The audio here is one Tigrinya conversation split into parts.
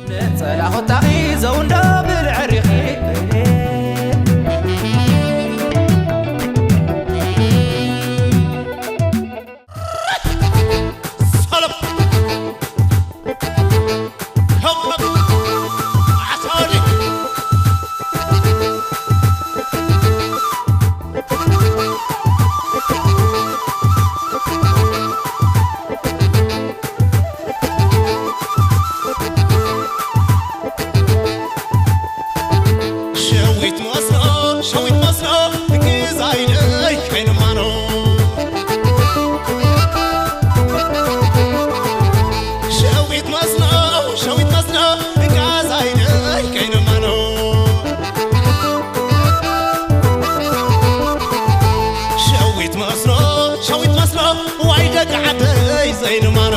ነጸላ ቁጣኺ ዘው እንዳብል ዕሪኺ ሸዊት መስሎ ሸዊት መስሎ ግዛይነይ ከይንማኖ ሸዊት መስሎ ሸዊት መስሎ ግዛይነይ ከይንማኖ ሸዊት መስሎ ሸዊት መስሎ ዋይ ደቂ ዓደይ ዘይንማኖ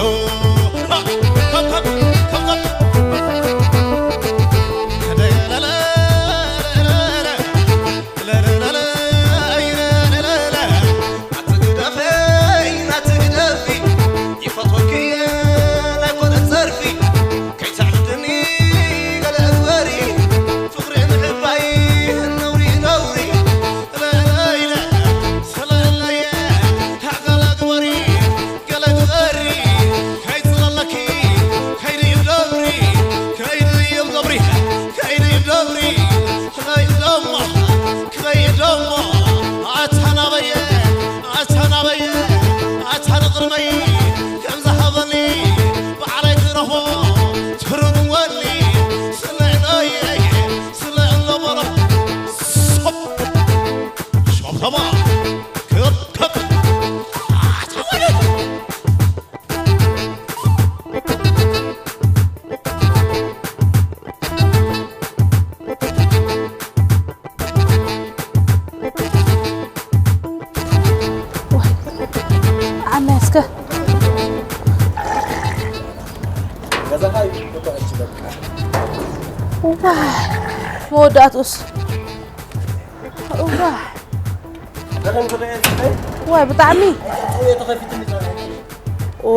ዓመ እስከ ገዛኻ ይጥቅዕ በቃ። ዋይ መወዳእትኡስ። ዋይ ዋይ ብጣዕሚ። ኦ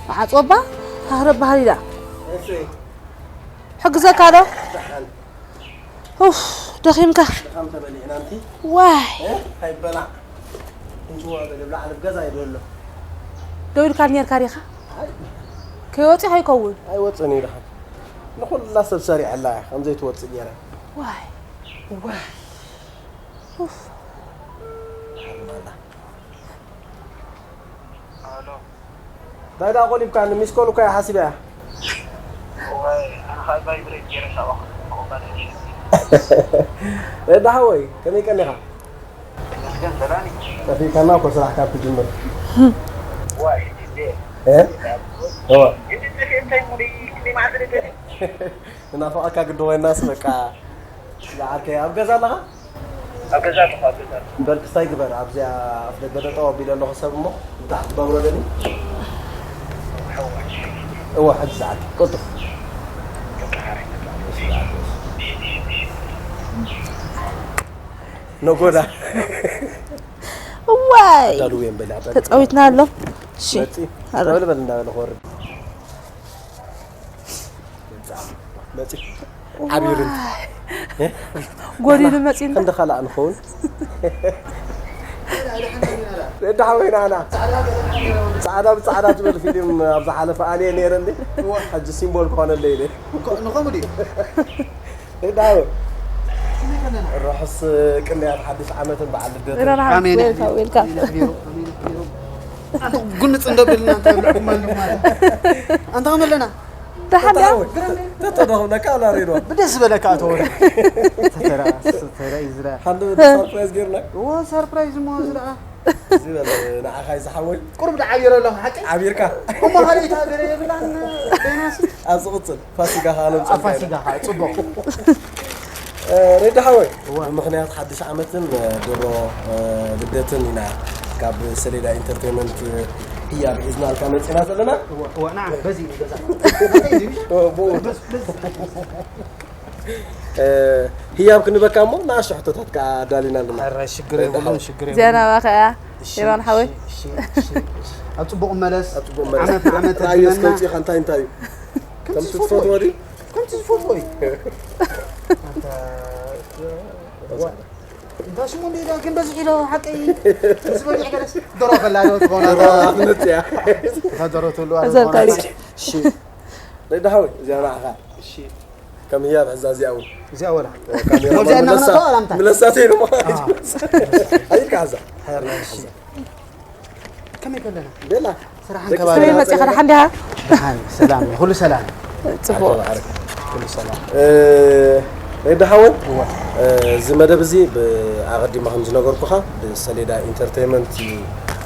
ማዕጾ እባ ሃረብ ባህሪ ዳ ሕግዘካ ዶ? ኡፍ ደኺምካ። ድኻም ተበሊዕና እንቲ። ዋይ እ? ኣይበላዕ። እንጭዋ ዘገብላ ዓለብ ገዛ ይደሎ። ደው ኢልካ ኔርካ ዲኻ? ከይወፂ ከይከውን። ኣይወፅን እዩ ድኻ። ንኹላ ሰብ ሰሪዐላ እያ ከም ዘይትወፅእ ገይረ። ዋይ ዋይ ኡፍ። ሓርማላ። ዳይዳ ቆሊብካ ንሚስኮል እኮ እያ ሓሲበያ። ዳሓወይ ከመይ ቀኒኻ? ጠፊእካና እኮ ስራሕ ካብ ትጅምር። እናፈቐካ ግዲ ኮይናስ በቃ። ዝዓርከይ ኣብ ገዛ ኣለኻ? ኣብ ገዛ ኣለኹ፣ ኣብ ገዛ ኣለኹ። በል ክስታይ ግበር፣ ኣብዚኣ ኣፍ ደገ ጠጠው ኣቢለ ኣለኹ ሰብ እሞ፣ ንታሕቲ ባቡረ ገኒ። እዋ፣ ሕጂ ዝዓርከይ፣ ቅልጡፍ። ነጎዳ። እዋይ! ኣዳልው እየን በሊ፣ ኣዳልው። ተጻዊትና ኣሎ። እሺ። መጺ። ኣረ። በል፣ በል፣ እንዳበለ ክወርድ። መጺ። ዓቢሩ። ዋይ። እ? ጎዲሉ መጺና። ክንዲ ካልኣ ንኸውን። ዳሓወይና ኣና። ጻዕዳ ብጻዕዳ ትብል ፊልም ኣብ ዝሓለፈ ኣልየ ነይረ እንዴ? እዋ። ሕጂ ሲምቦል ክኾነለይ ኢለ። ንኸ-፣ ንኸምኡ ድዩ? ዳሓወ። ርሑስ ቅንያት ሓድሽ ዓመትን በዓል ልደትን። ራራ ኣሜን። ዌልካም፣ ዌልካም። ኣሜን፣ ኣሜን፣ ኣሜን። ኣንተ ጉንጽ እንደብልና እንታይ ብልዕኩም ኣለኩም ማለት። ኣንተ ከመለና። ደሓን ዲያ? ተተደኹም ለካ ኣላ ሬድዋ። ብደስ ዝበለካ ኣቶ ወረ። ተተራ፣ ተተራ ይዝራ። ሓንደ ሰርፕራይዝ ጌርና። ዎ ሰርፕራይዝ ሞ ዝረኣ። እዚ በለ ንዓኻ እዩ ዝሓወይ። ቁሩብ ደዓ ገይረ ኣለኹ፣ ሓቂ? ዓቢርካ። እሞ ካልእ እታ ገለ የብላን፣ በይናሲ። ኣብ ዝቕጽል ፋሲካ ከኣ ኣብ ለምጽእ ፋሲካ ከኣ ጽቡቕ። እ፣ ሬዲ ሓወይ፣ እዋ። ብምኽንያት ሓድሽ ዓመትን፣ እ፣ ድሮ፣ እ፣ ልደትን ኢና ካብ ሰሌዳ ኢንተርቴይንመንት፣ እ፣ ህያብ ሒዝናልካ መፂና ዘለና። ወናዕ በዚ ገዛ እ፣ ብኡ። እ፣ ህያብ ክንበካ እሞ ንኣሽቱ ሕቶታት ከዓ ኣዳሊና ኣለና። ኧረ ሽግር የብሉን ሽግር ዜና ባኸያ ሄሮን ሓወይ ኣብ ፅቡቕ መለስ ኣብ ፅቡቕ መለስ ዓመት ንዓመት ራእዮ እስከ ተድመና ውፅኢኻ እንታይ እንታይ እዩ? ከምቲ ከምቲ ትፈትዎ ድዩ? ከምቲ ዝፈትዎ እዩ ኣንታ ሽሙ እንደ ግን በዝሕ ኢሎ ሓቀይ ዝበልዕ ገለስ ደሮ ከላ ዶ ትኾና ትነፅያ። እታ ደሮ ትህልዋ እዘልካ እዩ። ረዳ ሓወይ እዚኣ ንዓኻ። ከም ህያብ ሕዛ እዚኣ እውን እዚኣ ወላ ካሜራ ወዚኣ ምለሳ- እናመጣ ዋላ ምታ? ምለሳት እዩ ድማ ኣይልካ ሓዛ ሐረ እሺ ከመይ ከለና ቤላ ስራሕን ደቂ ከባቢ ስመይ መፂኻ ደሓን ዲኻ ደሓን ሰላም እዩ ኩሉ ሰላም ፅቡቅ ኩሉ ሰላም ረዳ ሓወን እዚ መደብ እዚ ኣቐዲማ ከም ዝነገርኩኻ ብሰሌዳ ኢንተርቴይመንት እዩ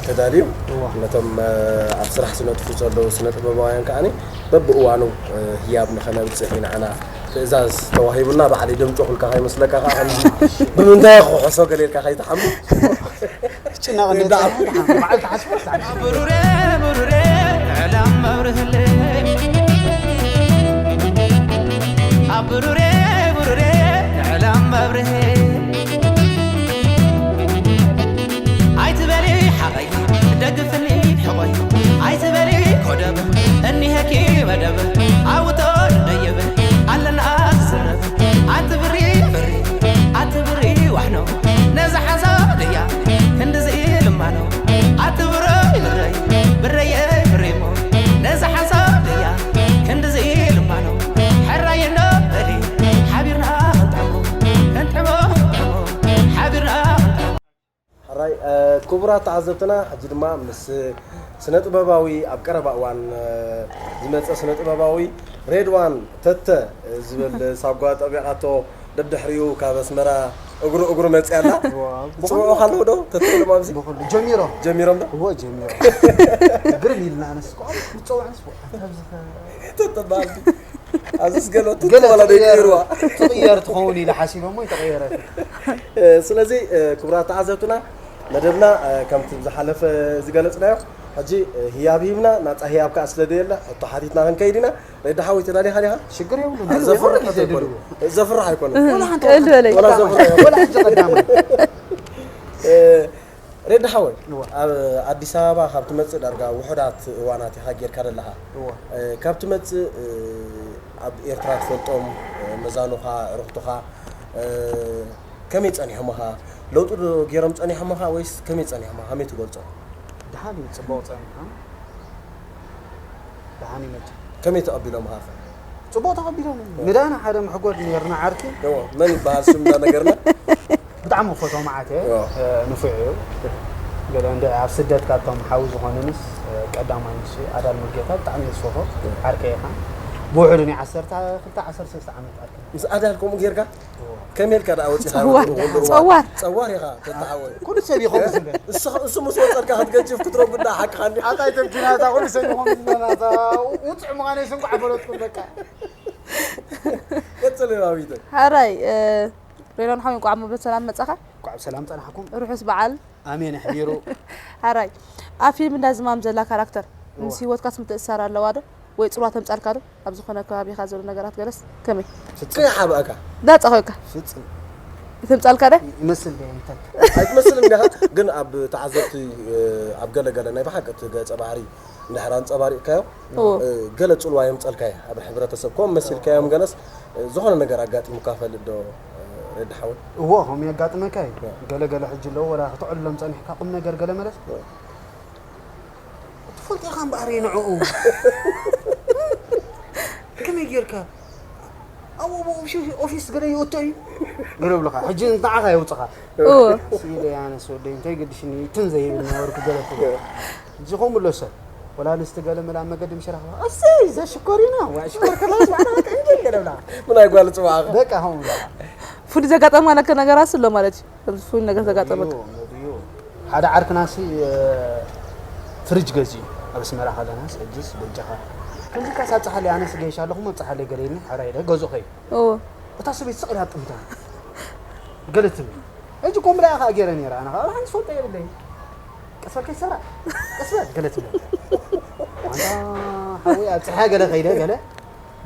ተዳልዩ እዋ። ነቶም ኣብ ስራሕ ዝነጥፉ ዘለዉ ስነ ጥበባውያን ከዓኒ በብእዋኑ ህያብ ንኸነብፅሕ እዩ ንዓና ትእዛዝ ተዋሂቡና ባዕሊ ደምጮ ኩልካ ከይመስለካ ከዓ ከምዚ ብምንታይ ክሕሶ ገለ ኢልካ ከይትሓሙ ጭናቕ ዳዕም። በዓል ተሓስቦ ብሩሬ ብሩሬ ዕላም ኣብርህለይ ኣብ ብሩሬ ብሩሬ ዕላም ኣብርህ ኣይትበሊ ሓቐይ ደግፍኒ ሕቆይ ኣይትበሊ ኮደብ እኒሀኪ መደብ ኣውቶ ንደየብ ኣለና ዝዝረብ ኣትብሪ ብሪ ኣትብሪ ዋሕኖ ነዛ ሓንሳብ ድያ ክንድዚ ልማኖ ኣትብረይ ብረይ ብረየይ ብሬሞ ነዛ ሓንሳብ ድያ ክንድዚ ልማኖ ሕራየኖ በሊ ሓቢርና ክንጥዕሞ ክንጥዕሞ ክንጥዕሞ ሓቢርና ክንጥዕሞ ሕራይ ክቡራት ተዓዘብትና ሕጂ ድማ ምስ ስነ ጥበባዊ ኣብ ቀረባ እዋን ዝመፀ ስነ ጥበባዊ ሬድዋን ተተ ዝብል ሳጓ ጠቢቓቶ ደድሕሪኡ ካብ ኣስመራ እግሩ እግሩ መፅያ ኣላ ፅውዑ ካለዉ ዶ ተትሎም ኣብዚ ብኩሉ ጀሚሮም ጀሚሮም ዶ እዎ ጀሚሮም ግርም ኢልና ኣነስ ቆም ንፀውዕ ኣነስ ተተባልቲ ኣዝስ ገለ ገለ ትወላ ደይርዋ ትቕየር ትኸውን ኢለ ሓሲበ እሞ ይተቐየረት ስለዚ ክቡራት ተዓዘብትና መደብና ከምቲ ዝሓለፈ ዝገለፅናዮ ሕጂ ህያብ ሂብና ናፃ ህያብ ከዓ ስለ ደየለ ሕቶ ሓቲትና ክንከይድ ኢና ረዳ ሓወይ ተዳሊኻ ዲኻ ሽግር የብሉ ዘፍርሕ ኣይኮነ ዘፍርሕ ኣይኮነ ቅል በለይ ወላ ዘፍርሕ ወላ ሕጂ ቀዳማይ ረዳ ሓወይ እዋ። ኣብ ኣዲስ ኣበባ ካብ ትመፅእ ዳርጋ ውሑዳት እዋናት ኢኻ ጌርካ ዘለኻ እዋ። ካብ ትመፅእ ኣብ ኤርትራ ትፈልጦም መዛኑኻ ዕርኽቱኻ ከመይ ጸኒሖምኻ ለውጢ ዶ ገይሮም ጸኒሖምኻ ወይስ ከመይ ጸኒሖምኻ ከመይ ትገልጾ ደሓን እዩ ጽቡቕ ጸኒሖም ደሓን ይመቸ ከመይ ተቐቢሎምኻ ኸ ጽቡቕ ተቐቢሎም ምዳና ሓደ ምሕጎድ ነርና ዓርኪ እዎ፣ መን ይበሃል ስም እንዳነገርና ብጣዕሚ ፈቶ መዓት እየ እዎ። ንፉዕ እዩ ገለ እንደ ኣብ ስደት ካብቶም ሓዊ ዝኾኑንስ ቀዳማይ ንሱ ኣዳል ሙልጌታ ብጣዕሚ ዝፈቶ ዓርከ ኢኻ ብውሕዱ ናይ ዓሰርተ ክልተ ዓሰርተ ሰለስተ ዓመት ዓርኪ ምስ ኣዳል ከምኡ ጌርካ ከመይ ኢልካ ደኣ ወፂኻ ጸዋር፣ ወዲ እዋን? ጸዋር። ጸዋር ኢኻ ተተሓወል ኩሉ ሰብ ይኸውን ዝብል እሱ እሱ ምስ ወፀልካ ክትገጅፍ ክትረጉድ ደኣ ሓቅኻ እንዲ ኣታ ይተብጅናታ ኩሉ ሰብ ይኸውን ዝብለናታ ውፅዕ ምዃነይ ስንኳዕ ፈለጥኩም በቃ ቀፅል ናቢተ ሓራይ ሬዶን ሓው እንቋዕ ብሰላም መጻኻ እንኳዕ ብሰላም ፀናሕኩም ርሑስ በዓል ኣሜን ኣሕቢሩ ሓራይ ኣብ ፊልም እንዳ ዝማም ዘላ ካራክተር ምስ ህይወትካስ ምትእሳር ኣለዋ ዶ ወይ ፅልዋ ተምጻልካ ዶ ኣብ ዝኾነ ከባቢኻ ዘሎ ነገራት ገለስ ከመይ ከይሓብኣካ ዳፃ ኮይካ ፍፅም ተምጻልካ ደ ይመስል ዶ እንታይ ኣይትመስልን እንዲኻ ግን ኣብ ተዓዘብቲ ኣብ ገለገለ ናይ ብሓቂ እቲ ገፀ ባህሪ እንድሕር ኣንፀባሪቕካዮ እዎ። ገለ ፅልዋ የምፀልካ እያ ኣብ ሕብረተሰብ ከም መሲልካዮም ገለስ ዝኾነ ነገር ኣጋጢሙካ ፈልጥ ዶ ረዲ ሓወይ እዎ ከምኡ የጋጥመካ እዩ ገለ ገለ ሕጂ ኣለዎ ወላ ክትዕሎም ፀኒሕካ ቁም ነገር ገለ መለስ ትፈልጥ ኢኻ እምበኣር ንዕኡ ከመይ ጌርካ ኣብ ኦፊስ ገለ ይእቶ እዩ ገለ ብለኻ ሕጂ ንዓኻ የውፅኻ እዎ። ስኢለ ኣነስ ወደይ እንታይ ገድሽኒ ትም ዘይብል ነበርኩ ገለ ትብል ሕጂ ከምኡ ኣሎ ሰብ ወላ ኣንስቲ ገለ መላ መገዲ ምሽ ረኽባ ኣሰይ እዛ ሽኮሪና ዋ ሽኮር ከላስ ዋዕና ከንጀል ገለ ብላ ምናይ ጓል ፅዋዕኻ በቃ ከምኡ ብላ ፍሉይ ዘጋጠመካ ነገር ኣስ ኣሎ ማለት እዩ ከምዚ ፍሉይ ነገር ዘጋጠመካ እዩ፣ እዩ። ሓደ ዓርክናሲ ፍሪጅ ገዚኡ ኣብ ኣስመራ ከለናስ እጅስ በጃኻ ከምዚ ካስ ኣብፅሓለይ ኣነስ ገይሽ ኣለኹ ኣብፅሓለይ ገለይኒ ሓራይ ኢለ ገዝኦ ከይዱ እዎ እታ ሰበይቲ ስቕ ኢላ ጥምታ ገለ ትብል ሕጂ ከምኡ ኢላ ኢኻ ገይረ ነይራ ኣነ ከዓ ሓንቲ ዝፈልጦ የብለይ ቀስ በል ከይትሰብራ ቀስ በል ገለ ትብል ኣንታ ሓወይ ኣብ ፀሓይ ገለ ከይደ ገለ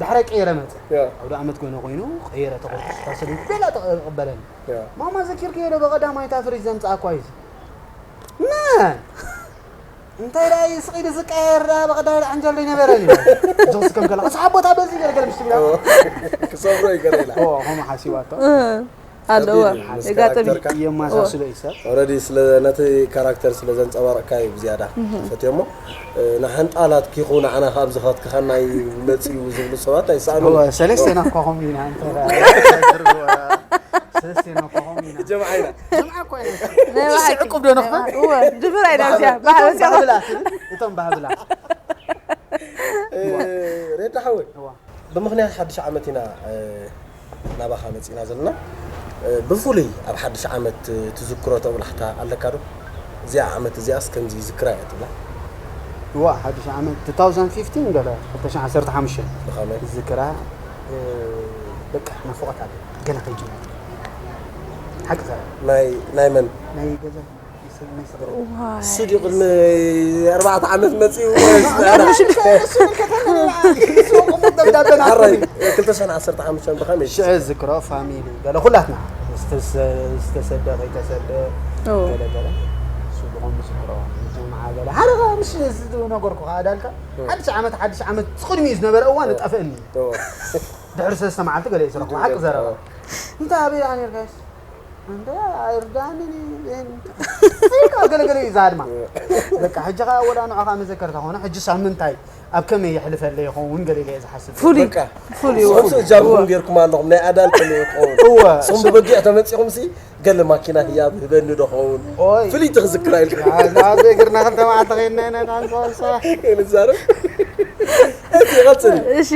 ዳሕራይ ቀይረ መፀ። ያ ኣውደ ዓመት ጎነ ኮይኑ ቀይረ ተቆርጥታ ስለ ቤላ ተቐበለኒ። ያ ማማ ዘኪርክዮ ዶ ብቐዳማይታ ፍሪጅ ዘምፃእኳ እዩ። መን እንታይ ደኣ እዩ ስቕ ኢሉ ዝቀየር ደኣ ብቐዳማይ ዓንጀል ዶ ይነበረን እዩ። እዞም ስከም ከላ ክስሓብ ቦታ በዚ ገለ ገለ ምሽ ትብላ። ክሰብሮ ይገርላ ኦ ሆም ሓሲባቶ ኣለዎ ምስ የጋጥም እዩ። ካራክተርካ የማሳስሎ እዩ ሰብ። ኦረዲ ስለ ነቲ ካራክተር ስለ ዘንፀባረቕካ እዩ ብዝያዳ ፈትዮሞ ንሓንጣላት ኪኹ ንዓና ካብ ዝኸትክኸና እዩ መፅኡ ዝብሉ ሰባት ኣይሰኣኑ እወ ሰለስቴና እኳ ኾም ኢና እንተ ሰለስቴና እኳ ኾም ኢና ጀምዓ ኢና ጅምዓ እኳ ኢና ናይ ባዕልኪ። ዕቁብ ዶ ነኽፈል? እወ ድብር ኣይና እዚኣ ባህል እዚኣ ባህብላት እቶም ባህብላት እ፣ ሬዳ ሓወይ እዋ ብምኽንያት ሓድሽ ዓመት ኢና እ፣ ናባኻ መፂና ዘለና እ፣ ብፍሉይ ኣብ ሓድሽ ዓመት ትዝክሮ ተብላሕታ ኣለካ ዶ እዚኣ ዓመት እዚኣስ ከምዚ ይዝክራ እያ ትብላ እዋ ሓድሽ ዓመት two thousand fifteen ገለ ክልተ ሽሕን ዓሰርተ ሓሙሽተን ብኸመይ ዝዝክራ እ፣ በቃ ናፍቆት ኣለ ገለ ከይጅምር ሓቂ ዘረ ናይ ናይ መን ናይ ገዛ ይስብ ናይ ስድራ ዋይ። እሱ ድዩ ቅድሚ ኣርባዕተ ዓመት መፂኡ ደብዳበና ሓራይ ክልተ ሽሕን ዓሰርተ ሓሙሽተን ብኸመይ ሽዑ ዝክሮ ፋሚሊ ገለ ኩላትና ዝተሰ- ዝተሰደ ከይተሰደ ኦ። ገለ ገለ እሱ ዝኾን ዝክሮ ጀምዓ ገለ ሓደ ኸ ምስ ዝነገርኩ ከኣ ዳልካ ሓድሽ ዓመት ሓድሽ ዓመት ቅድሚኡ ዝነበረ እዋን ጠፍእኒ ኦ፣ ድሕሪ ሰለስተ መዓልቲ ገለ ይስረኹ ሓቂ ዘረባ ኦ። እንታይ ኣበይ ደኣ ነርካስ እንደ ኣይርዳንን እዩ ገለገለ እዩ ዝሃድማ በቃ ሕጂ ኸዓ ወላ ንዖኻ መዘከርታ ኾነ ሕጂ ሳምንታይ ኣብ ከመይ የሕልፈለ ይኸውን ገለ ኢለ እየ ዝሓስብ ፍሉይ በቃ ፍሉይ እዩ። ሶምስ እጃምኩም ጌርኩም ኣለኹም ናይ ኣዳል ከመይ ይኸውን እወ ሶም ብበጊዕ ተመፂኹም ሲ ገለ ማኪና ህያብ ህበኒ ዶ ኸውን ኦይ ፍልይቲ ክዝክራ ኢልካ ኣብ እግርና ክልተ መዓልቲ ኸይድና ኢና ንሓንሳብ ንዛረብ እቲ ይቐፅል እዩ እሺ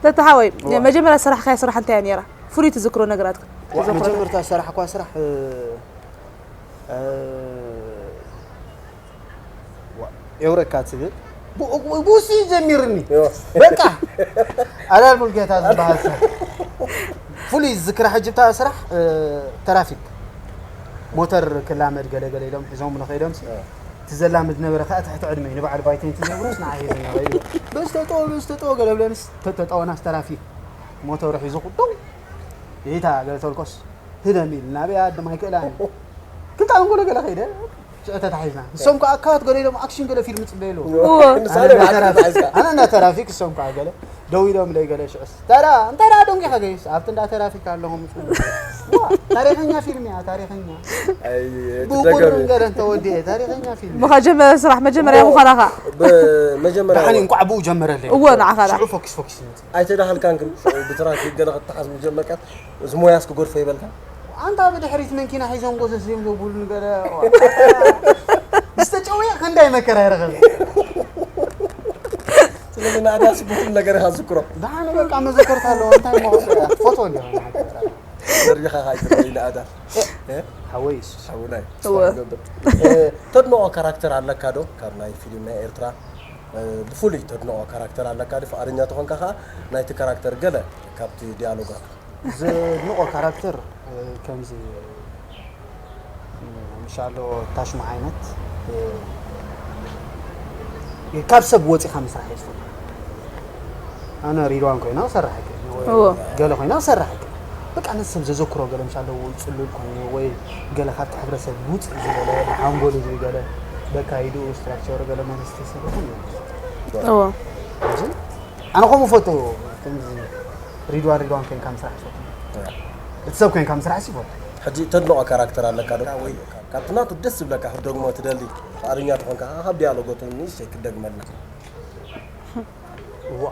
ተተሓወይ መጀመርያ ስራሕካያ ስራሕ እንታይ እያ ነይራ? ፍሉይ ትዝክሮ ነገራት መጀመርታ ዝሰራሕኳ ስራሕ እ፣ እ፣ ዋ፣ ኤውረካ ትብል ብኡ- ብኡሲ ጀሚርኒ በቃ ኣዳል ሙልጌታ ዝበሃል ሰብ ፍሉይ ዝክራ ሕጅብታ ስራሕ እ፣ ተራፊክ ሞተር ክላመድ ገለገለ ኢሎም ሒዞም ንኸይዶም ሲ እቲ ዘላምድ ነበረ ከዓ ትሕቲ ዕድመ ንበዓል ባይተይቲ ዘይብሉስ ንዓ ሒዝና ከይዱ በስተጦ በስተጦ ገለ ብለንስ ተተጠወናስ ተራፊክ ሞተሩ ሒዙ ኩደው ይታ ገለ ተልኮስ ህደም ኢሉ ናበይ ኣድም ኣይክእላን ክልተ ኣንጎሎ ገለ ከይደ ሽዑ ተታሒዝና ንሶም ከዓ ኣካባት ገለ ኢሎም ኣክሽን ገለ ፊልም ፅበ ኣለዎ ኣነ እንዳ ተራፊክ እሶም ከዓ ገለ ደው ኢሎም ለይ ገለ ሽዑስ ተራ እንታይ ደኣ ደንጉኻ ገይስ ኣብቲ እንዳ ተራፊክ ኣለኹም ታሪኸኛ ፊልም እያ ታሪኸኛ ብቁርን ገለ እንተወዲአ ታሪኸኛ ፊልም መጀመርያ ስራሕ መጀመርያ ምዃናኻ መጀመርያ ደሓን እንቋዕ ብኡ ጀመረለይ እወ ንዓኻ ደኣ ሽዑ ፎኪስ ፎኪስ ይመፅእ ኣይተዳሃልካን ግን ብትራፊክ ገለ ክትሓዝ ምጀመርካ እዚ ሞያስ ክጎድፎ ይበልካ ኣንታ ብድሕሪት መኪና ሒዞም ጎሰስ እዮም ዘብሉን ገለ ዝተጨውየ ክንዳይ መከራ ይረኸብ ስለዚ ንኣዳስ ብኩሉ ነገር ኢኻ ዝክሮ ደሓን በቃ መዘከርታ ኣለዎ እንታይ ሞ ፎቶ እንዲ ዘርቢኻ ካይትረይ ንኣዳ ሓወይ የሱስ ሓውናይ እወ። ገብር ተድንቆ ካራክተር ኣለካ ዶ ካብ ናይ ፊልም ናይ ኤርትራ ብፍሉይ ተድንቆ ካራክተር ኣለካ ዶ ፍቃደኛ ተኾንካ ከዓ ናይቲ ካራክተር ገለ ካብቲ ዲያሎጋት ዘድንቆ ካራክተር ከምዚ ምሻሎ ታሽማ ዓይነት ካብ ሰብ ወፂኻ ምስራሕ እየ ዝፈቱ ኣነ ሪድዋን ኮይና ክሰርሕ ኣይክእል ወይ እዎ። ገለ ኮይና ክሰርሕ ኣይክእል በቃ ነቲ ሰብ ዘዘክሮ ገለ ምሻሎ ወይ ፅሉል ኮይኑ ወይ ገለ ካብቲ ሕብረተሰብ ውፅእ ዝበለ ሓንጎሉ ዝገለ በካይዱ ስትራክቸሩ ገለ ማለት ዝተሰርሑ እዎ ሕጂ ኣነ ከምኡ ፈቱ ከምዚ ሪድዋን ሪድዋን ኮይንካ ምስራሕ ይፈቱ እቲ ሰብ ኮይንካ ምስራሕ ሲ ይፈቱ ሕጂ ተድንቆ ካራክተር ኣለካ ዶ ወይ ካብቲ ናቱ ደስ ዝብለካ ክትደግሞ ትደሊ ፍቃደኛ ተኾንካ ካብ ዲያሎጎቱ ንእሽተይ ክትደግመልና እዋ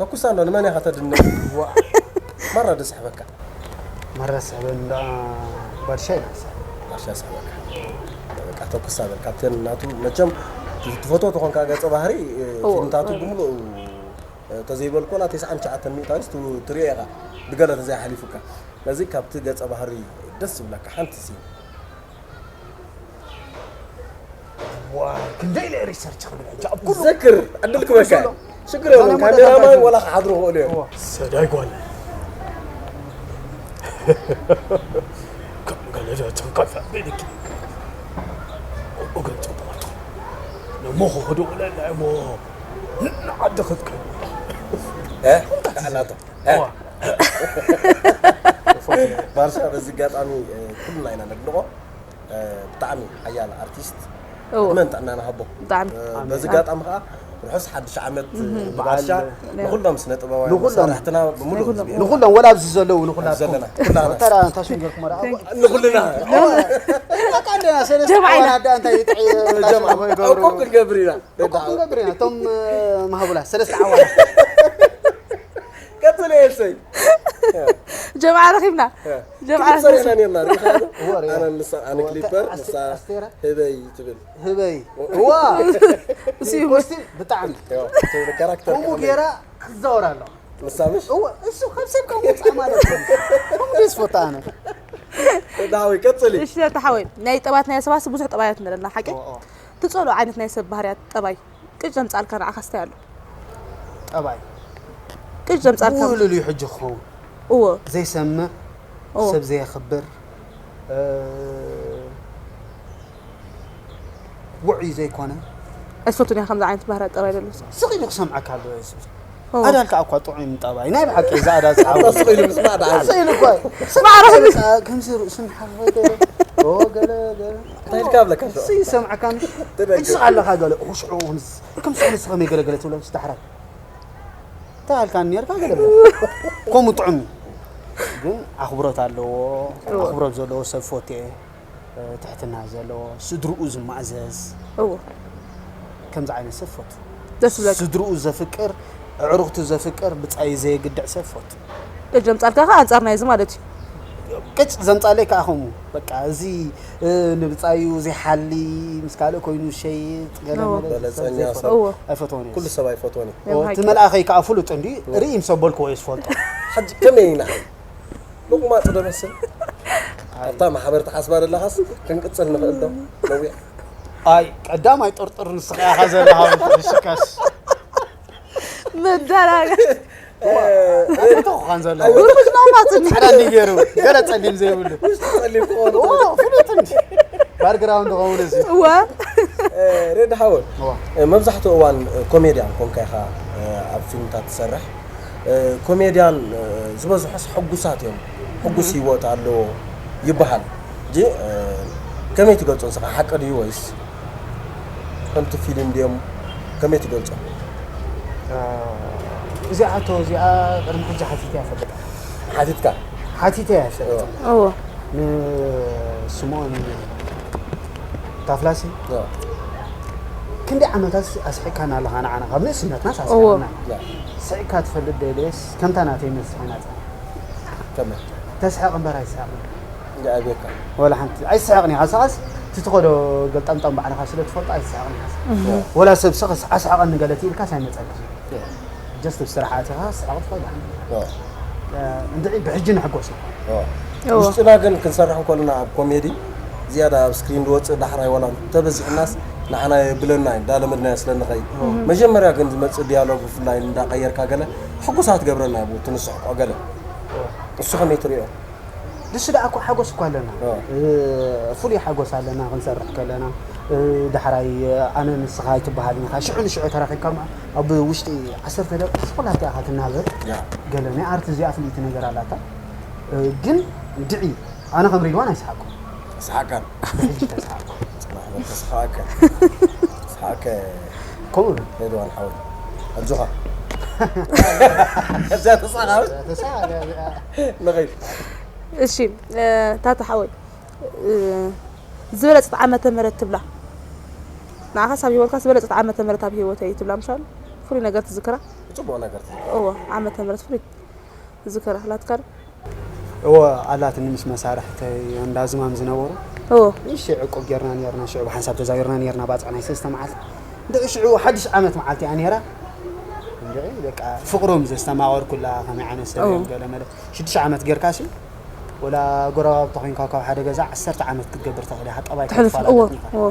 ተኩሳ ኣሎ ንመን ኢኻ ተድንቅ እዋ ማራ ደስሕበካ መራ ስሕበን ደኣ ባድሻ ኢና ንስሕብ ባሻ ስሕበካ በቃ ተኩሳ በል ካብተን ናቱ መቸም ትፈትዎ ተኾንካ ገጸ ባህሪ እዎ። ፊልምታቱ ብምሉእ ተዘይበልኮ ላ ተስዓን ትሽዓተን ሚእታዊስ ትሪኦ ኢኻ ብገለ ተዘይሓሊፉካ ነዚ ካብቲ ገጸ ባህሪ ደስ ዝብለካ ሓንቲ ሲ ዋ ክንደይ ኢለ ሪሰርች ክብል ሕጂ ኣብ ኩሉ ዘክር ዕድል ክበካ ሽግር የብሉን እዞም ካሜራማን ወደታት ወላ ክሓድሩ ክእሉ እዮም ሰዳይ ጓል ከም ገለ ጃቸው ከፍ ኣቢልኪ እግን ጽቡቕ እሞ ክኽዱ ቁለና እሞ ንዓዲ ክትከዱ እ? ከዓላቶ እ? ባርሳ በዚ ኣጋጣሚ እ፣ ኩልና ኢና ነድንቖ። እ፣ ብጣዕሚ ሓያል ኣርቲስት፣ እዎ። ዕድመን ጥዕናን ይሃቦ። ብጣዕሚ። እ፣ በዚ ኣጋጣሚ ከዓ ርሑስ ሓድሽ ዓመት ንባሻ፣ ናይ ንኹሎም ስነ ጥበባውያን ንኹሎም። መሳርሕትና ብምሉእ ንኹሎም። ህዝቢ ንኹሎም ወላ ኣብዚ ዘለዉ ንኹላትኩም ዘለና ኩላና ተራ ታሽን ጌርኩም ራ ንኹልና ኣዳ እንተ ሰለስተ ጀምዓ ኢና። ኣዋን ኣዳ እንታይ ይጥዒ ጀምዓ እኮ ክንገብር ኢና። እኮ ክንገብር ኢና እቶም እ፣ ማህቡላት ሰለስተ ኣዋን ቀጽለ የሰይ ጀምዓ ረኺብና። ጀምዓ ክሊፕ ሰሪሕና ነርና ርኢኻ ዶ? እወ፣ ርኢኻ። ኣነ ንሳ ኣነ ክሊፐር ኣስቴ- ንሳ ኣስቴራ? ህበይ ትብል ህበይ እዋ እሱ እዩ። ኮስቲም ብጣዕሚ ያው፣ ትብል ካራክተር ከምኡ ከመይ? ገይራ ክትዛወር ኣለዋ ንሳ ምሽ እወ እሱ ካብ ሰብ ከም ውፃእ ማለት እዩ ከምኡ ደስ ፈታ ኣነ ዳዊ ቀጽሊ እሺ ተሓወይ ናይ ጠባት ናይ ሰባት ብዙሕ ጠባያት ንረና ሓቂ ትጸሎ ዓይነት ናይ ሰብ ባህርያት ጠባይ ቅጭ ዘምጻልካ ንዓኻ ስታይ ኣሎ ጠባይ ቅጭ ዘምጻልካ ውህሉል እዩ ሕጂ ክኸውን እዎ ዘይሰምዕ እዎ ሰብ ዘየኽብር እ፣ ውዑይ ዘይኮነ ኣይትፈቱን እያ ከምዚ ዓይነት ባህርያት ጠባይ ዘለዎ ሰብ ስቕ ኢሉ ክሰምዓካ ኣለዎ የሱስ እዎ ኣዳልካ እኳ ጥዑም ጠባይ ናይ ብሓቂ እዛ ኣዳ ዝዓወ ስቕ ኢሉ ምስማዕ ደኣ ስቕ ኢሉ እኳ ማዕረ ከምዚ ርእሱ ንሓፈ ገለ ኦ ገለ ገለ እንታይ ኢልካ ኣብለካ ሸው እሱ ይሰምዓካ ምሽ ትደግም። ትስቕ ኣለኻ ገለ ኦ ሽዑ ከምዚ ከም ስቕ ንስ ከመይ ገለ ገለ ትብሎ ምስ ዳሕራይ እንታይ ኣልካ ነርካ ገለ በለ። ከምኡ ጥዑም እዩ። ግን ኣኽብሮት ኣለዎ ኣኽብሮት ዘለዎ ሰብ ፎቴ ትሕትና ዘለዎ ስድርኡ ዝማእዘዝ እዎ ከምዚ ዓይነት ሰብ ፈቱ ደስ ዝብለካ ስድርኡ ዘፍቅር ኣዕሩኽቱ ዘፍቅር ብጻዩ ዘየግድዕ ሰብ ፈቱ ቅጭ ዘምጻልካ ከ ኣንጻር ናይዚ ማለት እዩ ቅጭ ዘምጻለይ ከዓ ከምኡ በቃ እዚ እ፣ ንብጻዩ ዘይሓሊ ምስ ካልእ ኮይኑ ሸይጥ ገለ እዎ። መለ ሰብ በለጸኛ ዘይፈቱ ሰብ። እዎ ኣይፈትዎን እዩ ኩሉ ሰብ ኣይፈትዎን እዩ እዮም እቲ ሃቂ መልኣኸይ ከዓ ፍሉጥ እንዲ ርእይ ምስ ኣበልክዎ እዩ ዝፈልጦ ሕጂ ከመይ ኢና ሎቕማጽ ዶ መስል ኣብታ ማሕበር ተሓስባ ዘለኻስ ክንቅጽል ንኽእል ዶ ነዊሕ ኣይ ቀዳማይ ጥርጥር ንስኻ ኢኻ ዘለኻ ሽካስ መዳራጋ ተኾኻን ዘለኹ ብሩሽ ነው ማጽን ሓደ እንዲ ገይሩ ገለ ጸሊም ዘይብሉ ውሽጢ ጸሊም ክኾኑ ኦ፣ ፍሉጥ እንዲ ባክግራውንድ ኸውን እዚ እወ ሬድ ሓወል እዋ። መብዛሕትኡ እዋን ኮሜድያን ኮንካ ኢኻ ኣብ ፊልምታት ትሰርሕ ኮሜድያን ዝበዝሑስ ሕጉሳት እዮም ሕጉስ ህይወት ኣለዎ ይበሃል እ ከመይ ትገልጾ ንስኻ ሓቂ ድዩ ወይስ ከምቲ ፊልም ድዮም ከመይ ትገልጾ እዚኣ ሕቶ እዚኣ ቅድሚ ሕጂ ሓቲተ እያ ፈልጣ ሓቲትካ ሓቲተ እያ ፈልጣ እዎ ንስምኦን ታፍላሲ ክንደይ ዓመታት ኣስሒቅካና ኣለኻ ንዓና ካብ ንእስነትናስ ኣስሒቅና ስሒቅካ ትፈልጥ ደልየስ ከምታ ናተይ መስሒ ናት ከመይ ተስሕቕ እምበር ኣይስሕቕን እንዳ ኣቤካ ወላ ሓንቲ ኣይስሕቕን ኢኻ ሰቓስ ትትኸዶ ገልጠምጠም ባዕልኻ ስለ ትፈልጦ ኣይስሕቕን ኢኻ ወላ ሰብ ስኸስ ኣስሕቐኒ ገለ ትኢልካስ ኣይመፀልካ ጀስት ብስራሕ ኣቲኻ ስሕቕ ትኸዳ እንድዒ ብሕጂ ንሕጎስ ውሽጥና ግን ክንሰርሕ ከለና ኣብ ኮሜዲ ዝያዳ ኣብ ስክሪን ዝወፅእ ዳሕራይ ዋላ እንተበዚሕናስ ንዓና የብለና እዩ እንዳለመድናዮ ስለ ንኸይድ መጀመርያ ግን ዝመፅእ ዲያሎግ ብፍላይ እንዳቀየርካ ገለ ሕጉሳት ገብረና እዩ ትንስሕቆ ገለ እሱ ከመይ ትሪኦ ንሱ ደኣ እኮ ሓጎስ እኳ ኣለና ፍሉይ ሓጎስ ኣለና ክንሰርሕ ከለና ዳሕራይ ኣነ ንስኻ ኣይትበሃልን ኢኻ ሽዑ ንሽዑ ተራኺብካ ኣብ ውሽጢ ዓሰርተ ደቂቕ ስቑላት ኢኻ ትናበር ገለ ናይ ኣርቲ እዚኣ ፍልይቲ ነገር ኣላታ ግን ድዒ ኣነ ከም ሪድዋን ኣይሰሓቅኩ ሰሓቃን ብሕጂ ተሰሓቅኩ ተስሓቀ ተስሓቀ ከምኡ ሬድዋን ሓወይ ኣጆኻ እዛ ተጻኻዊ ንኸይድ እሺ ታታ ሓወይ ዝበለፀት ዓመተ ምህረት ትብላ ንዓኻስ ኣብ ሂወትካ ዝበለፀት ዓመተ ምህረት ኣብ ሂወተይ ትብላ ምሻል ፍሉይ ነገር ትዝክራ ጽቡቕ ነገር እዎ ዓመተ ምህረት ፍሉይ ትዝክራ ኣላትካ ዶ እዎ ኣላትኒ ምስ መሳርሕተይ እንዳ ዝማም ዝነበሩ እዎ ንሽ ዕቁብ ጌርና ኔርና ሽዑ ብሓንሳብ ተዛዊርና ኔርና ባፅዕ ናይ ሰለስተ መዓልቲ እንድዒ ሽዑ ሓድሽ ዓመት መዓልቲ እያ ኔራ እንድዒ በቃ ፍቕሮም ዘስተማቐርኩላ ከመይ ዓይነት ሰብ እዮም ገለ መለ ሽዱሽተ ዓመት ጌርካ ሲ ወላ ጎረባብቲ ኮይንካ ካብ ሓደ ገዛ ዓሰርተ ዓመት ክትገብር ትኽእል ኢኻ ጠባይ ትሕልፍ እዎ ከይትፈላለጥ ኢኻ እዎ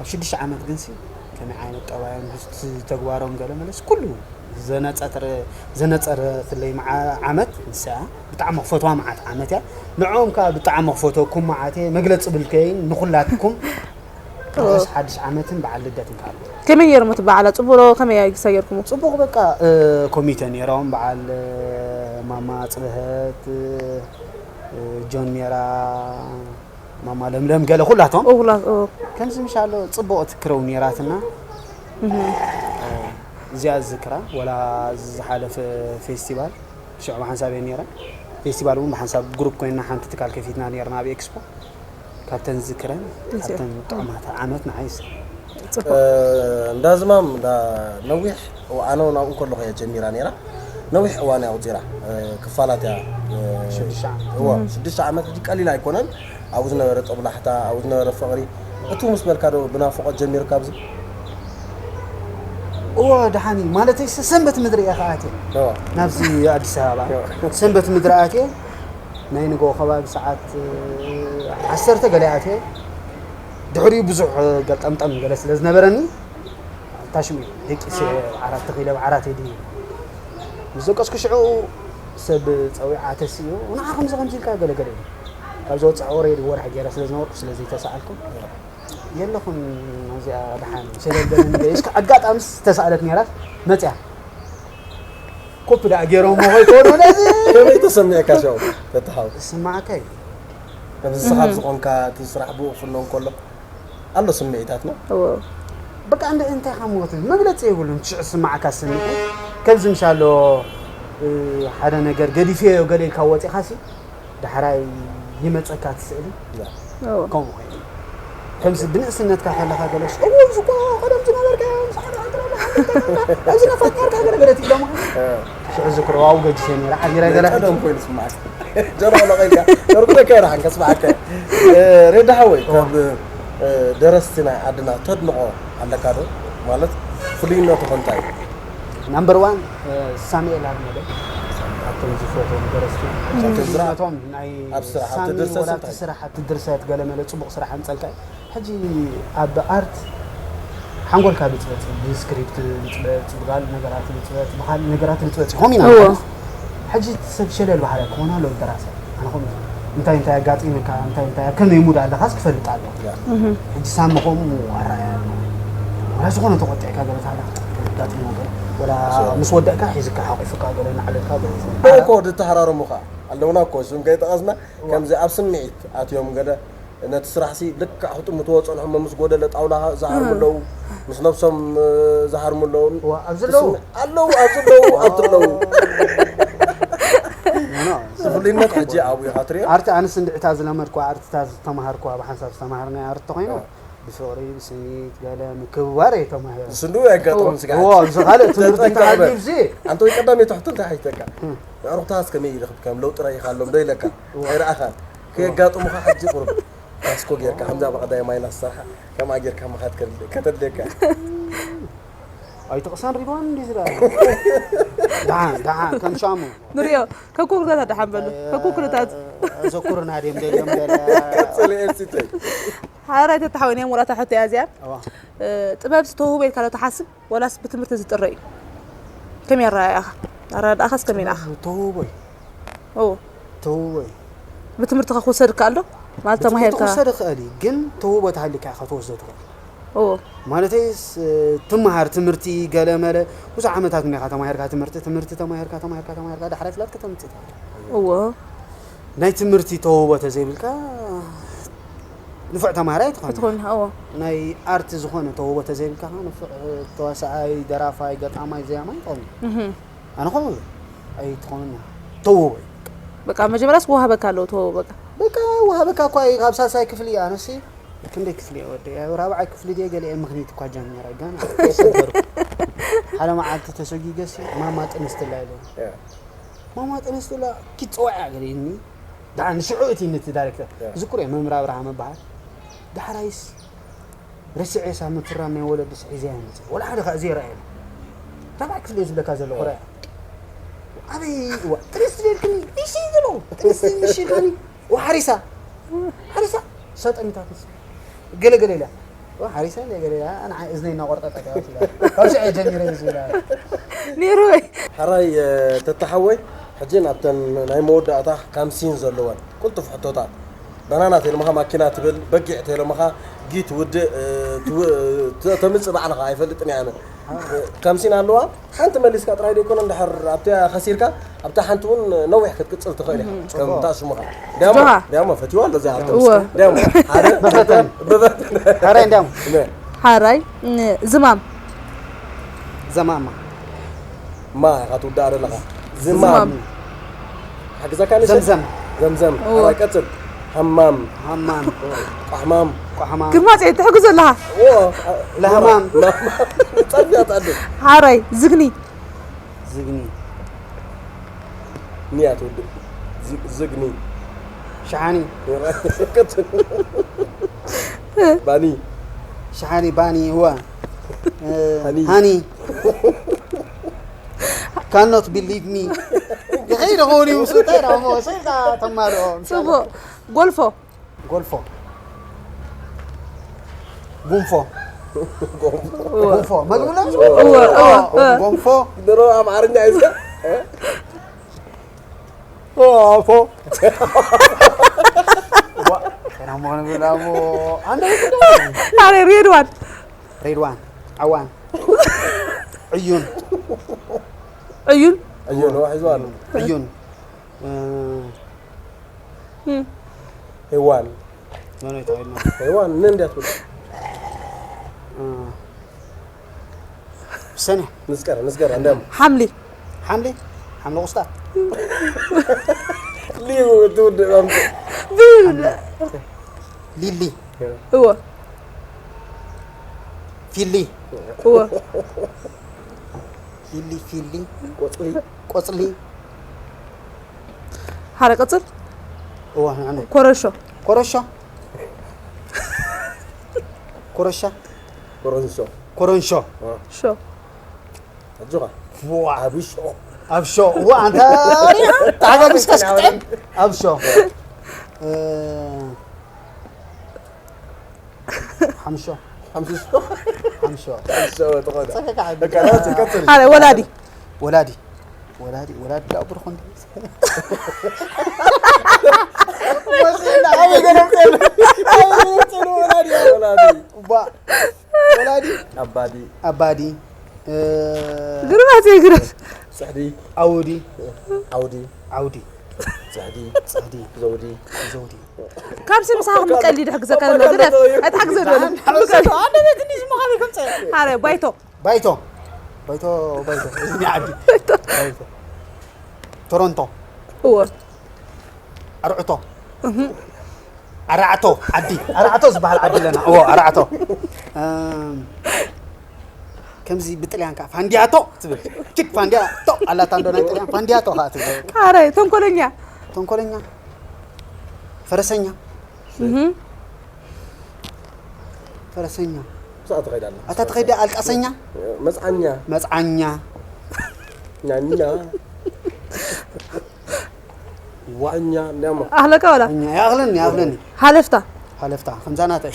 ኣብ ሽዱሽተ ዓመት ግንሲ ከመይ ዓይነት ጠባዮም ተግባሮም ገለ መለስ ኩሉ ዘነጸረ ዘነጸረትለይ መዓ- ዓመት ንሳ ብጣዕሚ ክፈትዋ መዓት ዓመት እያ ንዕኦም ከዓ ብጣዕሚ ክፈተኩም መዓት እየ መግለፂ ብልከይን ንኩላትኩም ርሑስ ሓድሽ ዓመትን በዓል ልደትን ከኣ። ከመይ ነይሩ እቲ በዓል? ጽቡቕ ዶ? ከመይ ኣይ ሰጊርኩሞ? ጽቡቕ፣ በቃ ኮሚተ ነይሮም፣ በዓል ማማ ጽብሀት፣ ጆን ሜራ፣ ማማ ለምለም፣ ገለ ኩላቶም። ኦላ ኦ ከምዚ ምሻሎ ጽቡቕ ትክረው ነይራትና። እዚኣ ዝክራ ወላ ዝሓለፈ ፌስቲቫል ሽዑ ብሓንሳብ እየ ነይረ። ፌስቲቫል እውን ብሓንሳብ ግሩፕ ኮይና ሓንቲ ትካል ከፊትና ነይርና ኣብ ኤክስፖ። ካብተን ዝክረን ካብተን ጥዑማት ዓመት ንዓይስ። ጽቡቕ። እንዳ ዝማም እንዳ ነዊሕ፣ ኣነ እውን ኣብኡ ከለኹ እያ ጀሚራ ነይራ። ነዊሕ እዋን እያ ኣውፂራ። ክፋላት እያ። ሽዱሽተ ዓመት። እዋ ሽዱሽተ ዓመት ሕጂ ቀሊል ኣይኮነን። ኣብኡ ዝነበረ ጦብላሕታ፣ ኣብኡ ዝነበረ ፍቕሪ፣ እቱ ምስ በልካ ዶ ብናፍቖት ጀሚርካ ኣብዚ? እወ፣ ደሓን እዩ። ማለተይ ሰ- ሰንበት ምድሪ እየ ከኣትየ እዋ ናብዚ ኣዲስ ኣበባ ሰንበት ምድሪ ኣትየ ናይ ንጎ ከባቢ ሰዓት ዓሰርተ ገለ ኣትየ። ድሕሪኡ ብዙሕ ገልጠምጠም ገለ ስለ ዝነበረኒ ታሽሙ እዩ ደቂሰ ዓራት ተኺለ ብዓራት እየ ድዩ ምስ ደቀስኩ ሽዑ ሰብ ፀዊዓ ተስኡ ንዓ ከምዚ ከምዚ ኢልካ ገለገለ እዩ ካብ ዝወፅእ ወረ ወርሒ ገይረ ስለ ዝነበርኩ ስለዚ ተሰኣልኩ የለኹን እዚኣ ደሓን ሸለል በለኒ ገይሽ ኣጋጣምስ ተሳእለት ነይራ መፅያ ኮፒ ደኣ ገይሮሞ ከይኮኑ ነዚ ከመይ ተሰሚዕካ ሸው ተተሓው ስማዓካ እዩ ከምዚ ስኻብ ዝኾንካ እቲ ስራሕ ብኡ ክፍሎ እንከሎ ኣሎ ስምዒታትና እዎ በቃ እንደ እንታይ ካብ ሞት መግለፂ የብሉን ትሽዕ ስማዓካ ስምዒት ከምዚ ምሻሎ ሓደ ነገር ገዲፈዮ ገለ ኢልካ ወፂኻሲ ዳሕራይ ይመፀካ ትስእሊ እዎ ከምኡ ኮይኑ ከምዚ ብንእስነትካ ከለካ ገለሽ እዎ እዚ እኮ ቀደም ዝነበርካዮ ምስ ሓደ ዓንትራ ኣብዚ ነፋት ነርካ ገለ ገለ ትብሎም ሽዑ ዝክሮ ኣብኡ ገጅሰ ነይረ ዓቢረ ገለ ቀደም ኮይኑ ስማዓካ ጀርባ ለቐልካ ተርጉደካ ይረሓን ከስማዓካ ሬዳ ሓወይ ካብ ደረስቲ ናይ ዓድና ተድንቖ ኣለካ ዶ ማለት ፍሉይነቱ ከንታይ እዩ ናምበር ዋን ሳሙኤል ኣርመደ ካብቶም ዝፈትዎም ደረስቲ ካብቶም ዝረኣ- ነቶም ናይ ኣብ ስራሕ፣ ኣብቲ ሳሚ ድርሰት ወላ እንታይ? እቲ ስራሕ እቲ ድርሰት ገለ መለ ፅቡቕ ስራሕ ኣንፀልካ እዩ። ሕጂ ኣብ ኣርት ሓንጎልካ ብፅበፅ ብስክሪፕት ብፅበፅ ብጋል ነገራት ብፅበፅ ብካል ነገራት ብፅበፅ ይኾም ኢና እዎ። ሕጂ ሰብ ሸለል ባህርያ ክኾን ኣለዎ ደራሲ ኣነ ኹም እንታይ እንታይ ኣጋጢምካ እንታይ እንታይ ኣብ ከመይ ሙድ ኣለኻስ ክፈልጥ ኣለዎ ሕጂ ሳሚ ከምኡ ኣረኣያ ኣለዎ ወላ ዝኾነ ተቆጢዕካ ገለ ታላ ኣጋጢምዎ ገለ ወላ ምስ ወደእካ ሒዝካ ሓቂፉካ ገለ ናዕለልካ ገለ እኮ ድተሃራረሙ ከዓ ኣለውና እኮ እሱም ከይጠቐስና ከምዚ ኣብ ስምዒት ኣትዮም ገለ ነቲ ስራሕ ሲ ልክዕ ክጥምትዎ ፀንሖም ምስ ጎደለ ጣውላ ዝሃርሙ ኣለዉ ምስ ነብሶም ዝሃርሙ ኣለዉ ዋ፣ ኣብዚ ኣለዉ? ኣለዉ ኣብዚ ኣለዉ ኣብቲ ኣለዉ ኖ፣ ፍሉይነት ሕጂ ኣብኡ ኢኻ ትሪኦ ኣርቲ ኣነስ እንድዕታ ዝለመድኩ ኣርትታ ዝተማሃርኩ ኣብ ሓንሳብ ዝተማሃርና ኣርቲ ተኮይኑ ብፍቕሪ ብስኒት ገለ ምክብባር እየ ተማሂረ ስንዱ ያጋጥሙን ስጋ ዎ ኣብዚ ካልእ ትምህርቲ ተሃልዩ ዚ ኣንተ ወይ ቀዳመይ ትሕቶ እንታይ ሓይተካ ኣዕሩኽታስ ከመይ ይረኽብ ከም ለውጢ ረኺኻ ኣሎም ዶ ኢለካ ኣይረኣኻን ከየጋጥሙኻ ሕጂ ቁሩብ ካስኮ ጌርካ ከምዛ ብቐዳይ ማይናስ ሰርሓ ከምኣ ጌርካ ምኻድ ከተድልየካ ኣይተቕሳን ሪድዋን እንዲ ዝዳ ደሓን ደሓን ከም ሻሙ ንሪኦ ከኩ ኩነታት ደሓን በሉ ከኩ ኩነታት ዘኩርና ድዮም ደልዮም ገለ ቀጽል ኤልሲተይ ሓራይ ተተሓወኒ እያ ሙላታ ሕቶ እያ እዚኣ እዋ ጥበብ ዝተውህቦ ኢልካ ዶ ትሓስብ ወላስ ብትምህርቲ ዝጥረ እዩ ከመይ ኣረኣእያኻ ኣረዳእኻስ ከመይ ንኣኻ ተውቦይ ኦ ተውቦይ ብትምህርትኻ ክውሰድ ይከኣል ዶ ማለት ተማሂርካ ትውሰድ ይኽእል እዩ ግን ተውቦ ተሃሊካ ኢኻ ትወስዶ ትኽእል ኦ ማለተይስ ትመሃር ትምህርቲ ገለ መለ ብዙሕ ዓመታት እኒኻ ተማሂርካ ትምህርቲ ትምህርቲ ተማሂርካ ተማሂርካ ተማሂርካ ዳሕራይ ፍላጥ ከተምፅእ ትኽእል እዎ ናይ ትምህርቲ ተውቦ ተዘይብልካ ንፉዕ ተማሃራይ ትኾን ክትኾን እዎ ናይ ኣርት ዝኾነ ተውቦ ተዘይብልካ ከዓ ንፉዕ ተዋሳኣይ ደራፋይ ገጣማይ ዘያማይ ትኾን እህ ኣነ ከምኡ ኣይትኾንና ተውቦ እዩ በቃ መጀመርያስ ወሃበካ ኣለዉ ተወ በቃ በቃ ወሃበካ እኳ እዩ ካብ ሳልሳይ ክፍሊ ኣነሲ ክንደይ ክፍሊ እየ ወደ ያው ራብዓይ ክፍሊ ድየ ገለ እየ ምኽኒት እኳ ጀሚረ ገና ኣይሰበርኩ ሓደ መዓልቲ ተሰጊገሲ ማማ ጥንስትላ ኢለ ማማ ጥንስትላ ኪትፀዋዕ ገለኒ ደሓን ንሽዑ እቲ ነቲ ዳይሬክተር ዝኩር እየ መምህር ኣብርሃም እበሃል ዳሕራይስ ረሲዐ ሳብ ምፍራም ናይ ወለድስ ሒዘያ መፅእ ወላ ሓደ ከዓ ዘይረኣየ ራብዓይ ክፍሊ እየ ዝብለካ ዘለኹ ረኣ ኣበይ እዋ ጥንስቲ ደልክኒ እሺ ዝብሎ ጥንስቲ እሺ ኢልካኒ ወሓሪሳ ሓሪሳ ሳጠሚታት ገለገለ ኢላ ሓሪሳ ገለ ኢላ ንዓ እዝነይ እናቆርጠጠ ካብ ሽዐ ጀሚረ እዩ ዝብላ ነይሩ ወይ ሓራይ ተተሓወይ ሕጂ ናብተን ናይ መወዳእታ ካምሲን ዘለወን ቅልጡፍ ሕቶታት ባናና ተይሎምኻ ማኪና ትብል፣ በጊዕ ተይሎምኻ ጊት ውድእ፣ እ፣ ትው-፣ ተ-፣ ተምጽእ ባዕልኻ ኣይፈልጥን እየ ኣነ። እ፣ ካምሲን ኣለዋ፣ ሓንቲ መሊስካ ጥራይ ደይኮነ፣ እንድሕር ኣብታ ከሲርካ፣ ኣብታ ሓንቲ እውን ነዊሕ ክትቅጽል ትኽእል ኢኻ። ከም ጽቡቕ። እታ ሽሙኻ። ዲያሞ፣ ጆሃ። ዲያሞ ፈትዋ ኣሎ እዛ ኣርተምስ። እወ። ዲያሞ፣ ሓደ፣ በበተን። በበተን። ሕራይ እንዲያሞ። ነ። ሓራይ፣ ን-፣ ዝማም። ዘማማ። ማ ኢኻ ትውዳእ ዘለኻ። ዝማም። ዝማም። ሓግዘካ ንእሽተይ? ዘምዘም። ዘምዘም። እወ። ኣራይ ቀጽል። ሃማም። ሃማም። ቋሕማም። ቋሕማም። ግርማጽ እየ ትሕግዞ ኣለኻ። እወ። ለሃማም። ለሃማም። ጸርፊ ኣትኣድል። ሓራይ፣ ዝግኒ። ዝግኒ። ኒያ ትውድእ። ዝ-፣ ዝግኒ። ሸሓኒ። ቀጽል። ባኒ። ሸሓኒ፣ ባኒ፣ እወ። እ፣ ሃኒ። ሃኒ። Cannot believe me። ይኸይድ ኾን እዩ፣ ምስ እንታይ ደሞ፣ ስልካ ተማርኦ፣ ምስ ጽቡቕ። ጎልፎ። ጎልፎ። ጉንፎ። ጎንፎ። እወ። ጉንፎ። መግቢ ነው? እወ፣ እወ፣ እወ። ጎንፎ። ድሮ ኣምሓርኛ እዩ። ጎንፎ። ዋ፣ ጤና መሆን ብላ እሞ፣ አንድ አይነት ነው። ኣረ፣ ሬድዋን። ሬድዋን። ዓዋን። ዕዩን። ዕዩን። ዕዩን፣ ዋ፣ ሒዝዋ ኣሎ። ዕዩን። እ፣ እም። ሄዋን። መን እዩ ተባሂልና? ሄዋን፣ ን እንድያ ትብል። እ፣ ሰነ። ንስቀረ፣ ንስቀረ፣ እንድያም። ሓምሊ። ሓምሊ? ሓምሊ ቁስጣ? ሊው ትውድእ ኣምጽእ። ብል። ሊሊ። እወ። ፊሊ። እወ። ሊሊ፣ ፊሊ። ቆጽሊ። ቆጽሊ። ሓደ ቀጽል። እወ፣ ንዕነ። ኮረሾ። ኮረሾ። ኮረሻ። ኮረንሾ። ኮረንሾ። እ። ሾ። ኣጆኻ። ዋ። ኣብ ሾ። ኣብ ሾ። ዋ፣ ኣንታ ሪኣ፣ ተሓጋጊዝካ እስክትጥዕም። ኣብ ሾ። እ፣ ሓምሾ። ሓምሾ። ሓምሾ። ሓምሾ፣ ተኾነ። ጸቀቃ ዓቢ። በቃ፣ ቀጽል፣ ቀጽል። ሓደ ወላዲ። ወላዲ። ወላዲ፣ ወላዲ ደኣ ብሩኽ እንዲ። ወሲና፣ ኣበይ ገለምጠሉ? ኣበይ ገለምጠሉ ወላዲ? ወላዲ። ባ-፣ ወላዲ። ኣባዲ። ኣባዲ። እ፣ ግርማት እዩ፣ ግርማት። ጽሕዲ። ኣውዲ። ዓውዲ። ዓውዲ። ጽሕዲ። ጽሕዲ። ዘውዲ። ዘውዲ። ካብሲ ምሳኻ ክምቀል ይድሕግዘካ ዘሎ፣ ግደፍ። ኣይትሓግዘ ዶ። ኣነ ቤት እንዲህ ዝመኻቢ ከምጸ። ኣረ፣ ባይቶ። ባይቶ። ባይቶ፣ ባይቶ። እዝኒ ዓዲ። ባይቶ። ባይቶ። ቶሮንቶ። እወ። ኣርዕቶ። እህ። ኣርዓቶ ዓዲ። ኣርዓቶ ዝበሃል ዓዲ ኣለና። እወ፣ ኣርዓቶ። እም፣ ከምዚ ብጥልያን ከኣ ፋንዲያቶ ትብል። ኪድ ፋንዲያቶ ኣላታ እንዶ ናይ ጥልያን ፋንዲያቶ ከኣ ትብል። ኣረ፣ ተንኮለኛ። ተንኮለኛ። ፈረሰኛ። እህ። ፈረሰኛ። ብዛዕባ ትኸይድ ኣላ። ኣታ ትኸይድ ኣልቃሰኛ? መጽዓኛ። መጽዓኛ። ኛኛ። ዋኛ፣ እንዲያማ። ኣህለካ ወላ? እኛ፣ ይኣኽለኒ፣ ይኣኽለኒ። ሃለፍታ። ሃለፍታ፣ ከምዛ ናተይ።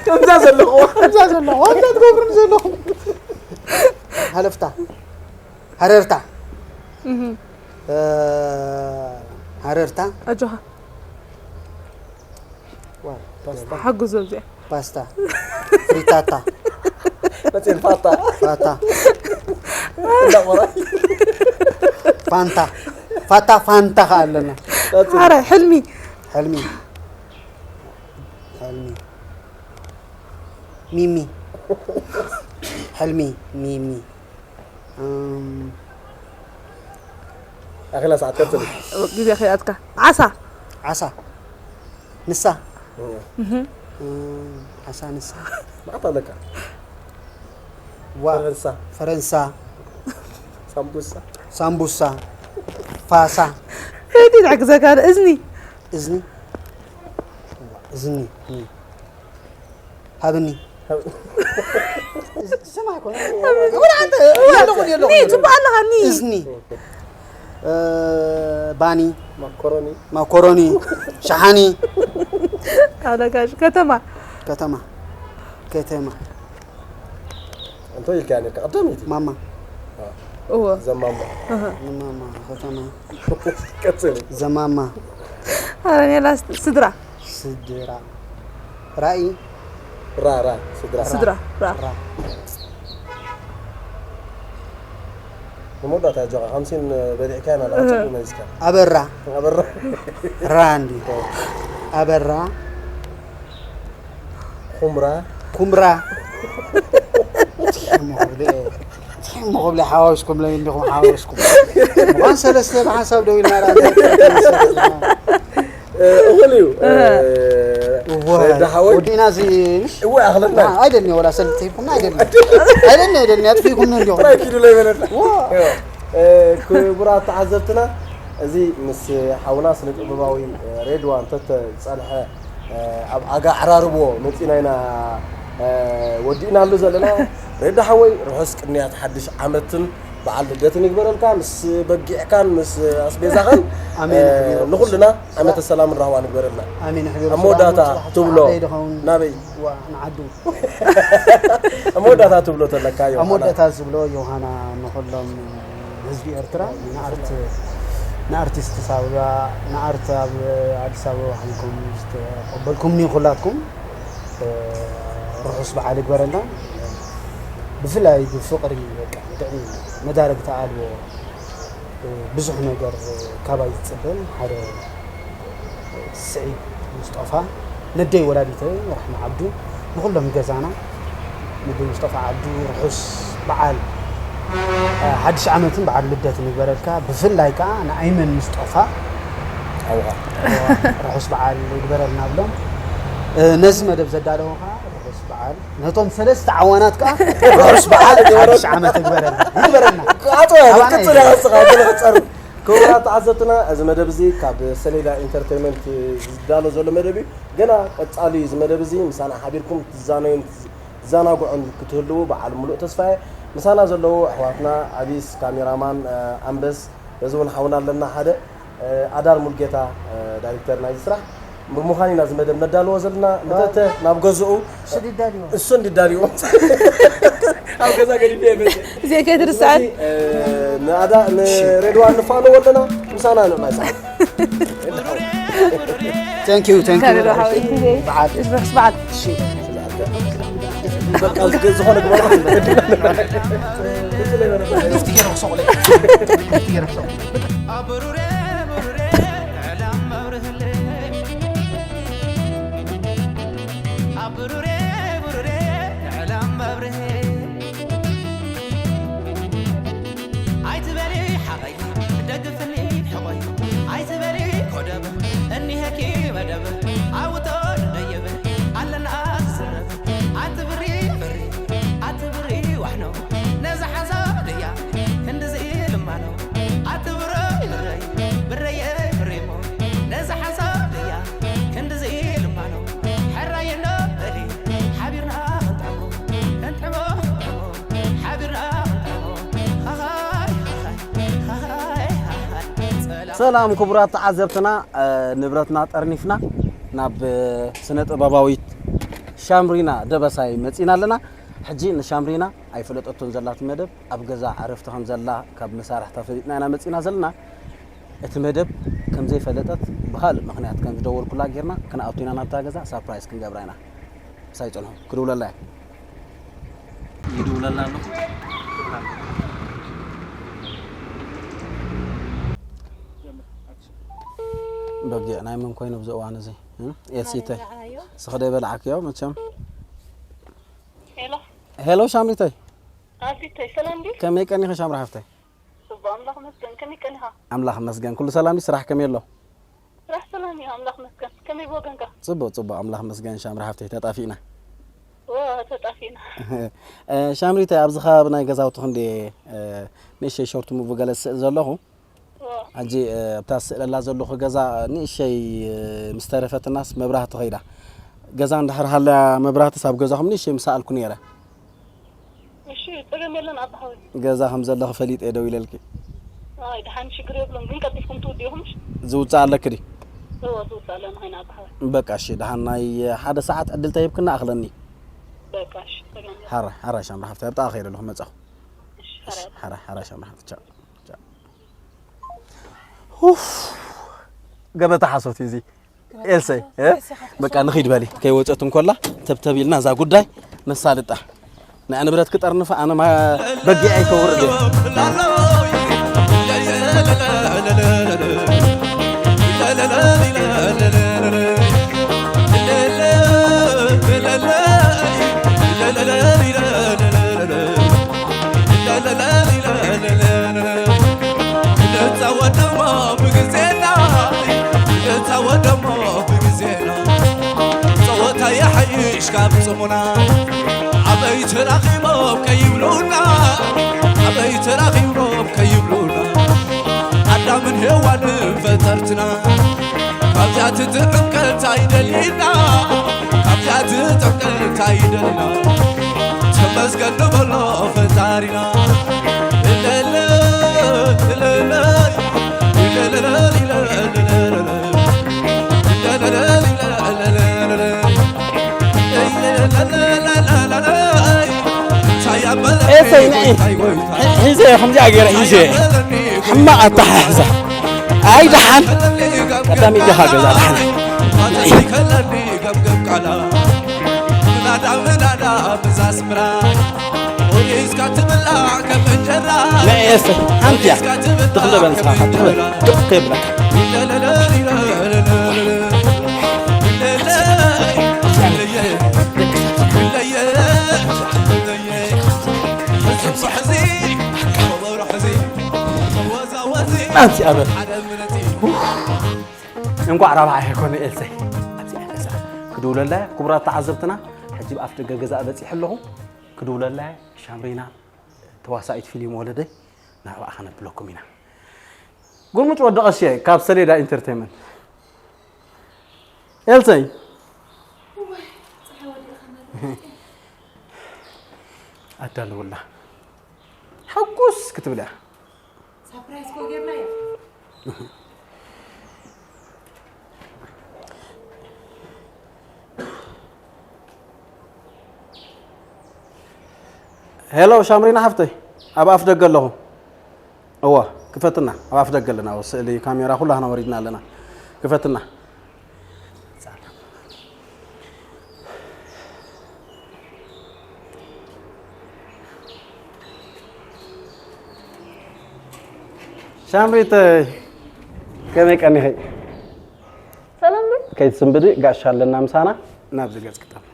ከምዛ ዘለኹ። ከምዛ ዘለኹ፣ ከምዛ ትገብሩኒ ዘለኹም። ሃለፍታ። ሃረርታ። እህ። እ፣ ሃረርታ። ኣጆኻ። ዋ፣ ፓስታ። ሓግዞ እዚኣ። ፓስታ። ፍሪታታ። መቼም ፋታ። ፋታ። እንዳቆራ። ፋንታ። ፋታ ፋንታ ከኣ ኣለና። መቼም። ኣረ፣ ሕልሚ። ሕልሚ። ሕልሚ። ሚሚ። ሕልሚ። ሚሚ። እም፣ ኣኺላ ሰዓት ቀጽሊ። ግዜ ከይኣትካ። ዓሳ። ዓሳ። ንሳ። እም። እህ። እም፣ ዓሳ ንሳ። መዓት ኣለካ። ዋ። ፈረንሳ። ፈረንሳ። ሳምቡሳ። ሳምቡሳ። ፋሳ። እቲ ትሕግዘካ እዝኒ። እዝኒ። እዝኒ። እም። ሃብኒ። ሃብ-፣ ስማ ኣይኮነ። ወላ ኣንተ፣ የለኹን፣ የለኹን፣ ኒ፣ የለኹን። ጽቡቕ ኣለኻ፣ ኒ። እዝኒ። እ፣ ባኒ። ማኮሮኒ። ማኮሮኒ። ሸሓኒ። ኣለጋሽ፣ ከተማ። ከተማ። ከተማ። እንቶ ኢልካ ነርካ፣ ቀዳመይቲ። ማማ። አ። እወ። ዘማማ። እህ። ዘማማ፣ ከተማ። ቀጽል። ዘማማ። ኣበኔላ ስድራ። ስድራ። ራኢ። ራ ራ ስድራ ስድራ ራ ራ። ንመወዳእታ ጆኻ ሓምሲን በሊዕካ ኢና ላዕሊ መዚስካ ኣበራ። ኣበራ ራ እንዲ። ኣበራ። ኹምራ ኩምራ። ትሕሙ ክብለ ትሕሙ ክብለ ሓዋውስኩም ለይ እንዲኹም ሓዋውስኩም። ምዃን ሰለስተ ብሓንሳብ ደው ኢልና ራ እኽል እዩ ወዲና እዚ እወ ኣኽለና ኣይደልኒ ወላ ሰልቲ ሂብኩምና ኣይደልኒ ኣይደልኒ ኣይደልኒ ኣጥፊኩም እንዲኹም ጥራይ ኪዱ ላይ በለና ክቡራት ተዓዘብትና እዚ ምስ ሓውና ስነ ጥበባዊ ሬድዋን ተተፀንሐ ኣብ ኣጋ ዕራርቦ መፂና ኢና ወዲእናሉ ዘለና። ሬዳ ሓወይ ርሑስ ቅንያት ሓድሽ ዓመትን በዓል ልደትን ይግበረልካ ምስ በጊዕካን ምስ ኣስቤዛኻን። ኣሜን፣ ኣሜን። ንኹልና ዓመተ ሰላምን ራህዋን ይግበረልና። ኣሜን። ሕቢሩ ኣብ መወዳእታ ሰላም፣ ትብሎ ሓደይ ድኸውን። ናበይ ዋ ንዓዱ። ኣብ መወዳእታ ትብሎ ተለካ ኣብ ዮሃና። መወዳእታ ዝብሎ ዮሃና ንኹሎም ህዝቢ ኤርትራ ንኣርት ንኣርቲስት ሳባ ንኣርት ኣብ ኣዲስ ኣበባ ኮይንኩም ዝተቐበልኩምኒ ኩላትኩም ርሑስ በዓል ይግበረልና። ብፍላይ ብፍቕሪ በቃ ጥዕና መዳርግቲ ኣልቦ ብዙሕ ነገር ካባይ ዝፅበ ሓደ ስዒድ ሙስጠፋ ነደይ ወላዲተይ ራሕማ ዓብዱ ንኩሎም ገዛና ነደይ ሙስጠፋ ዓብዱ ርሑስ በዓል ሓድሽ ዓመትን በዓል ልደትን ይግበረልካ። ብፍላይ ከዓ ንኣይመን ሙስጠፋ ኣውኻ ርሑስ በዓል ይግበረልና ብሎም ነዚ መደብ ዘዳለዉ ከዓ ርሑስ በዓል ነቶም ሰለስተ ዓዋናት ከዓ ርሑስ በዓል ሓድሽ ዓመት ይግበረልና ይግበረልና። ኣቶ ክትቅፅል ያስኻ ገለ ክፀሩ ክቡራት ተዓዘብትና እዚ መደብ እዚ ካብ ሰሌዳ ኢንተርቴንመንት ዝዳሎ ዘሎ መደብ እዩ። ገና ቀፃሊ እዚ መደብ እዚ ምሳና ሓቢርኩም ትዛነዩን ትዛናግዑን ክትህልዉ በዓል ሙሉእ ተስፋ እየ። ምሳና ዘለዉ ኣሕዋትና ኣቢስ ካሜራማን ኣንበስ እዚ እውን ሓውና ኣለና ሓደ ኣዳር ሙልጌታ ዳይሬክተር ናይዚ ስራሕ ብምዃን ኢና እዚ መደብ ነዳልዎ ዘለና። መተተ ናብ ገዝኡ ስድዳልዎ እሱ እንዲዳልዎ ኣብ ገዛ ገዲፈ የመጽእ እዚኣ ከይትርስዓን ስለዚ ንኣዳ ንሬድዋን ንፋነዎ ኣለና። ምሳና ንዕማይ ሰዓት Thank you, thank you. ካሜራ ሓወይ በዓል ርሑስ በዓል በቃ ዝኾነ ግባር እስቲ ገይረ ክሰቑለ እስቲ ገይረ ክሰቑለ ኣብሩሬ ብሩሬ ዕላም ኣብርህለይ ኣብሩሬ ብሩሬ ዕላም ኣብርህ ኣይትበሊ ሓቐይ ደግፍኒ ሕቆይ ኣይትበሊ ኮደብ እኒሀኪ መደብ ኣውቶ ንደየብ ኣለና ዝዘረብ ኣትብሪ ብሪ ኣትብሪ ዋሕኖ ነዛ ሓንሳብ ድያ ክንድዚ ልማኖ ኣትብረይ ብረይ ብረየ ብሬሞ ነዛ ሓንሳብ ድያ ክንድዚ ልማኖ ሕራየና በሊ ሓቢርና ክንጥዕሞ ክንጥዕሞ ክንጥዕሞ ሓቢርና ክንጥዕሞ ሃሃይ ሃሃይ ሃሃይ ሃሃይ ጸላ ሰላም ክቡራት ተዓዘብትና ንብረትና ጠርኒፍና ናብ ስነ ጥበባዊት ሻምሪና ደበሳይ መጺና ኣለና። ሕጂ ንሻምሪና ኣይፈለጠቶን ዘላት መደብ ኣብ ገዛ ዕረፍቲ ከም ዘላ ካብ መሳርሕታ ፈሊጥና ኢና መጺና ዘለና። እቲ መደብ ከም ዘይፈለጠት ብኻልእ ምኽንያት ከም ዝደወልኩላ ጌርና ክንኣቱ ኢና ናብታ ገዛ ሳፕራይዝ ክንገብራ ኢና። ምሳይ ጽንሑ ክድውለላ እያ። ይድውለላ ኣለኹ። በጊዕ ናይ መን ኮይኑ ኣብዚ እዋን እዚ? እም? ኤልሲተይ። ስኽደ በልዓክዮ መቸም። ሄሎ ሄሎ ሻምሪተይ። ኣቢተይ ሰላም ድዩ? ከመይ ቀኒኺ ሻምሪ ሓፍተይ? ጽቡቕ ኣምላኽ መስገን ከመይ ቀኒኻ? ኣምላኽ መስገን ኩሉ ሰላም ድዩ? ስራሕ ከመይ ኣሎ? ስራሕ ሰላም እዩ ኣምላኽ መስገን ከመይ ብወገንካ? ጽቡቕ ጽቡቕ ኣምላኽ መስገን ሻምሪ ሓፍተይ ተጣፊእና። ዎ ተጣፊእና። እ፣ ሻምሪተይ ኣብዚ ከባቢ ናይ ገዛውቲ ክንዲ ንእሽተይ ሾርት ሙቭ ገለ ዝስእል ዘለኹ ዎ ሕጂ ኣብታ ስእለላ ዘለኹ ገዛ ንእሸይ ምስ ተረፈትናስ መብራህቲ ኸይዳ ገዛ እንድሕር ሃለያ መብራህትስ ኣብ ገዛኹም ንእሸይ ምሰኣልኩ ነይረ። እሺ ጸገም የለን ኣባሃዊ ገዛ ከም ዘለኺ ፈሊጠ ደው ኢለልኪ። ኣይ ደሓን ሽግር የብሎም ግን ቀልጢፍኩም ትውድእኹም እሺ ዝውፅእ ኣለኪ ድዩ? እዎ ዝውፅእ ኣለና ኸይና ኣባሃዊ በቃ እሺ ደሓን ናይ ሓደ ሰዓት ዕድል ተሂብክና ኣኽለኒ። በቃ እሺ ጸገም የለን ሓራይ ሓራይ ሻምራ ሓፍቲ ኣብጣ ኸይደ ኣለኹ መጻኹ። እሺ ሓራይ ሓራይ ሓራይ ሻምራ ሓፍቲ ቻው። ኡፍ ገበታ ሓሶት እዩ እዚ። ኤልሰይ፣ እ? በቃ ንኺድ በሊ፣ ከይወጸት እንኮላ ተብተብ ኢልና እዛ ጉዳይ ነሳልጣ። ንኣ ንብረት ክጠርንፋ ኣነ ማ በጊዕ ኣይከውርድ እየ። ንጻወት ደሞ ብግዜና፣ ንጻወት ደሞ ብግዜና። ጸወታ ይሓይሽ ካብ ጽሙና። ኣበይ ተራኺቦም ከይብሉና፣ ኣበይ ተራኺቦም ከይብሉና። ኣዳምን ሄዋንን ፈጠርትና። ካብዛ ትጥዕም ቀልታ ይደሊና፣ ካብዛ ትጥዕም ቀልታ ይደሊና። ተመስገን ንበሎ ፈጣሪና። እለለ፣ እለለ፣ እለለ፣ እለለ፣ እለለ። ኤሰይ፣ ንዒ። ሒ-፣ ሒዘ፣ ከምዚኣ ገይረ ሒዘ። ሕማቕ ኣተሓሕዛ። ኣይ፣ ደሓን። ቀዳመይቲ ኢኻ ገዛ፣ ደሓን። ንዒ፣ ኤሰይ፣ ሓንቲ እያ። ትኽለ በል ንስኻ፣ ትኽለ። ድቕ ከይብለካ። ኣንቲ ኣበል። እንኳዕ ራብዓ ኣይኮነ ኤልሰይ። ኣብዚኣ ገዛ ክድውለላ እያ። ክቡራት ተዓዘብትና፣ ሕጂ ኣብ ኣፍ ደገ ገዛ በጺሐ ኣለኹ። ክድውለላ እያ። ሻምሪና ተዋሳኢት ፊልም ወለደይ ናብኣ ከነብለኩም ኢና። ጉርምጭ ወዲ ቀሺ ካብ ሰሌዳ ኢንተርቴይመንት። ኤልሰይ። እዋይ፣ ፀሓይ ወዲእኻ መረቕ። ኣዳልውላ። ሕጉስ ክትብል እያ። ሳፕራይዝ እኮ ጌርናዮ። ሄሎ ሻምሪና ሓፍተይ፣ ኣብ ኣፍ ደገ ኣለኹ። እወ፣ ክፈትና። ኣብ ኣፍ ደገ ኣለና። ኣብ ስእሊ ካሜራ ኩላህና ወሪድና ኣለና። ክፈትና። ሻምሪተይ፣ ከመይ ቀኒኺ? ሰላም ዶ? ከይትስንብዲ፣ ጋሻ ኣለና ምሳና። ናብዚ ገጽ ክጠም።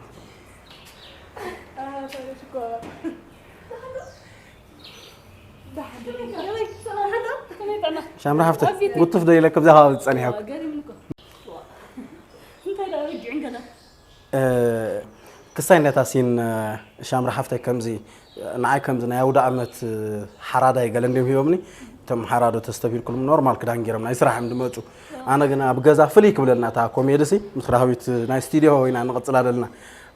ሻምሪ ሓፍተይ፣ ጉትፍ ዶ ኢለ፣ ከምዚኣ ከባቢ ዝጸኒሐ እኮ። እ፣ ክሳይ ነታ ሲን፣ እ፣ ሻምሪ ሓፍተይ ከምዚ፣ ንዓይ ከምዚ ናይ ኣውደ ኣመት፣ እ፣ ሓራዳይ ገለ እንድዮም ሂቦምኒ። እቶም ሓራዶ ተስተብሂልኩሎም ኖርማል ክዳን ገይሮም ናይ ስራሕ እዮም ዝመጹ። ኣነ ግን ኣብ ገዛ ፍልይ ክብለልና እታ ኮሜዲ ሲ ምስ ራህዊት ናይ ስቱዲዮ ኮይና ንቕጽላ ዘለና።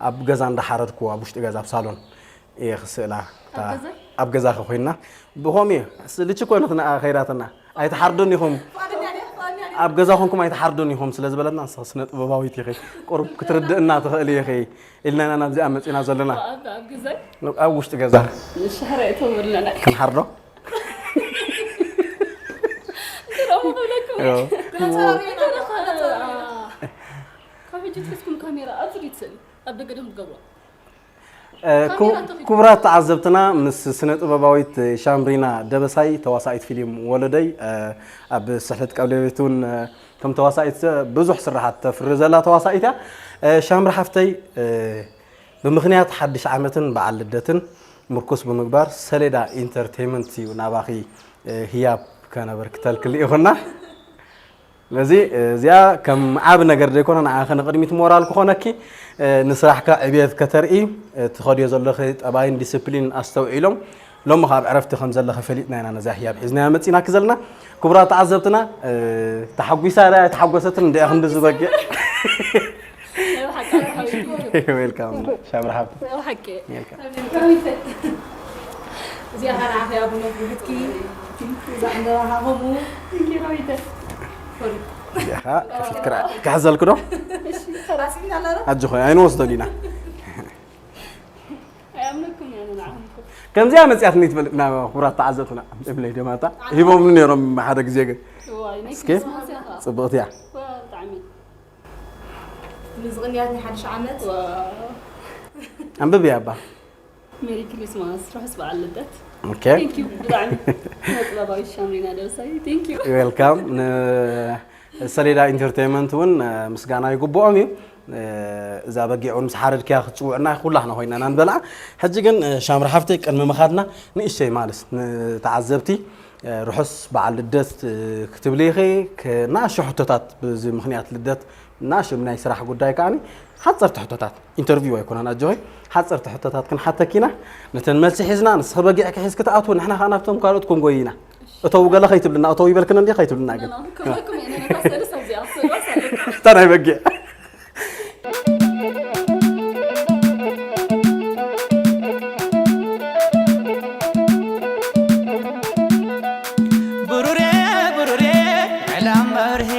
ኣብ ገዛ እንዳሓረድኩ ኣብ ውሽጢ ገዛ ኣብ ሳሎን እየ ክስእላ። እታ ኣብ ገዛ? ኣብ ገዛኺ ኮይና ብኸምኡ እየ። ልቺ ኮይነት ንኣ ከይዳትና። ኣይትሓርዱን ኢኹም። ፍቓደኛ ድያ? ፍቓደኛ ድያ? ኣብ ገዛ ኮንኩም ኣይትሓርዱን ኢኹም ስለ ዝበለትና፣ ንስኺ ስነ ጥበባዊት ኢኺ። ቁሩብ ክትርድእና ትኽእሊ ኢኺ ኢልና ኢና ናብዚኣ መጺና ዘለና። ኣብ፣ ኣብ ገዛይ? ኣብ ውሽጢ ገዛ። ንሻህረ እተው በለና። ክንሓርዶ? ስለ እሞ ክብለኩም እየ። እዮ። ካብ ሕጂ ትሕዝኩም ካሜራ ኣብዚ ድዩ ትስእሉ? ኣብ ደገ ዶ ትገብሮ? እ፣ ክቡ-፣ ካሜራ ተኺሉ። ክቡራት ተዓዘብትና፣ ምስ ስነ ጥበባዊት ሻምሪና ደበሳይ፣ ተዋሳኢት ፊልም ወለደይ፣ እ፣ ኣብ ስሕለት ቀለቤት እውን፣ እ፣ ከም ተዋሳኢት ብዙሕ ስራሓት ተፍሪ ዘላ ተዋሳኢት እያ። እ፣ ሻምሪ ሓፍተይ፣ እ፣ ብምኽንያት ሓድሽ ዓመትን በዓል ልደትን ምርኩስ ብምግባር ሰሌዳ ኢንተርቴይመንት እዩ ናባኺ፣ እ፣ ህያብ ከነበርክተልኪ ልኢኹና። ስለዚ፣ እዚኣ ከም ዓቢ ነገር ዘይኮነ፣ ንዓኺ ንቕድሚት ሞራል ክኾነኪ፣ እ፣ ንስራሕካ ዕብየት ከተርኢ፣ እ፣ ትኸድዮ ዘለኺ ጠባይን ዲስፕሊን ኣስተውዒሎም፣ ሎሚ ካብ ዕረፍቲ ከም ዘለኺ ፈሊጥና ኢና ነዛ ህያብ ሒዝናያ መጺናኪ ዘለና። ክቡራት ተዓዘብትና፣ እ፣ ተሓጒሳ ዶ ኣይተሓጎሰትን እንድያ ክንዲ ዝበግዕ። ናይ ብሓቂ ሓቂ። ዌልካም፣ ሻምሪ ሓብቲ። ናይ ብሓቂ። ዌልካም። እዚኣ ኸኣ ንዓኺ እያ ቡና ትብህትኪ። እዛ ዕምበባ ኸኣ ከምኡ። ቴንኪ ራዊተ። ሶሪ። እዚኣ ኸኣ ከፊት ክራ-፣ ክሕዘልኪ ዶ? እሺ፣ ራስኪ ኣለና። ኣጆኺ፣ ኣይንወስዶን ኢና። ኣይኣምነኩም እየ ኣነ ንዓኹም እኮ። ከምዚኣ መጺኣትኒ ትፈልጥ ናብ ክቡራት ተዓዘብትና። እምለይ ደማታ። ሂቦምኒ ነይሮም ሓደ ግዜ ግን። እዋይ፣ ናይ እስኪ። ክርስማስ እያ ኸኣ። ጽብቕቲ እያ። እዋ፣ ብጣዕሚ። ንዝቕንያት ናይ ሓድሽ ዓመት። ዋው። ኣንብብ ያባ። ሜሪ ክሪስማስ፣ ርሑስ በዓል ልደት። ኦኬ። Thank you ብጣዕሚ። ጥበባዊት ሻምሪና ደበሳይ፣ thank you። ዌልካም። ንሰሌዳ ኢንተርቴይንመንት እውን ምስጋና ይግብኦም እዩ። እዛ በጊዕ እውን ምስ ሓረድክያ ክትፅውዕና ኩላህና ኮይና ኢና ንበልዓ። ሕጂ ግን ሻምሪ ሓፍተይ ቅድሚ ምኻድና ንእሽተይ ማለት ንተዓዘብቲ ርሑስ በዓል ልደት ክትብሊ ኢኺ። ክ- ንኣሽቱ ሕቶታት ብዚ ምኽንያት ልደት ንኣሽቱ ናይ ስራሕ ጉዳይ ከዓኒ ሓፀርቲ ሕቶታት ኢንተርቪው ኣይኮነን ኣጆኺ ሓፀርቲ ሕቶታት ክንሓተኪ ኢና። ነተን መልሲ ሒዝና ንስኺ በጊዕ ክሒዝ ክትኣትዎ ንሕና ከዓ ናብቶም ካልኦት ክንጎይ ኢና። እተው ገለ ከይትብልና እተው ይበልክን እንዲ ከይትብልና ግን ክብለኩም እየ ነታ ሰለስተ እዚኣ ሰለስተ እታ ናይ በጊዕ ብሩሬ ብሩሬ ዕላም መብርሄ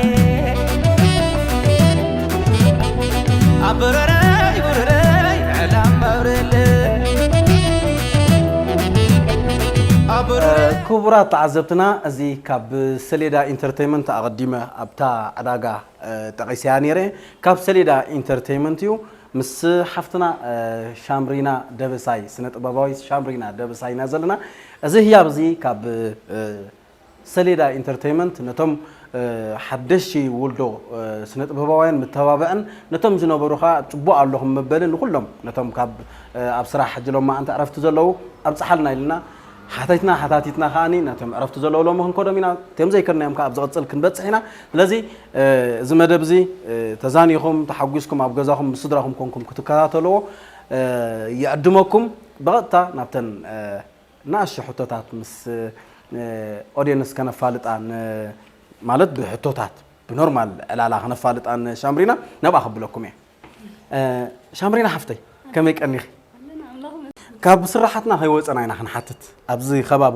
ኣብረረይ ብሩረይ ዕላም መብርሄ ኣብረረይ ክቡራት ተዓዘብትና እዚ ካብ ሰሌዳ ኢንተርቴይመንት ኣቐዲመ ኣብታ ዕዳጋ ጠቒሰያ ነይረ። ካብ ሰሌዳ ኢንተርቴይመንት እዩ። ምስ ሓፍትና ሻምሪና ደበሳይ ስነ ጥበባዊት ሻምሪና ደበሳይ ኢና ዘለና። እዚ ህያብ እዚ ካብ ሰሌዳ ኢንተርቴይመንት ነቶም ሓደሽቲ ውልዶ ስነ ጥበባውያን ምተባብዕን ነቶም ዝነበሩ ከዓ ፅቡቅ ኣለኹም መበልን ንኩሎም ነቶም ካብ ኣብ ስራሕ ሕጂ ሎማዓንቲ ዕረፍቲ ዘለዉ ኣብፅሓልና ኢልና ሓተትና ሓታቲትና ከዓኒ ነቶም ዕረፍቲ ዘለዉ ሎሚ ክንከዶም ኢና እቶም ዘይከድናዮም ከዓ ኣብ ዝቕፅል ክንበፅሕ ኢና። ስለዚ እዚ መደብ እዚ ተዛኒኹም ተሓጒስኩም ኣብ ገዛኹም ምስ ስድራኹም ኮንኩም ክትከታተልዎ ይዕድመኩም። ብቐጥታ ናብተን ንኣሽቱ ሕቶታት ምስ ኦድየንስ ከነፋልጣ ማለት ብሕቶታት ብኖርማል ዕላላ ከነፋልጣ ንሻምሪና ናብኣ ከብለኩም እየ። ሻምሪና ሓፍተይ ከመይ ቀኒኺ? ካብ ስራሓትና ከይወፀና ኢና ክንሓትት ኣብዚ ከባቢ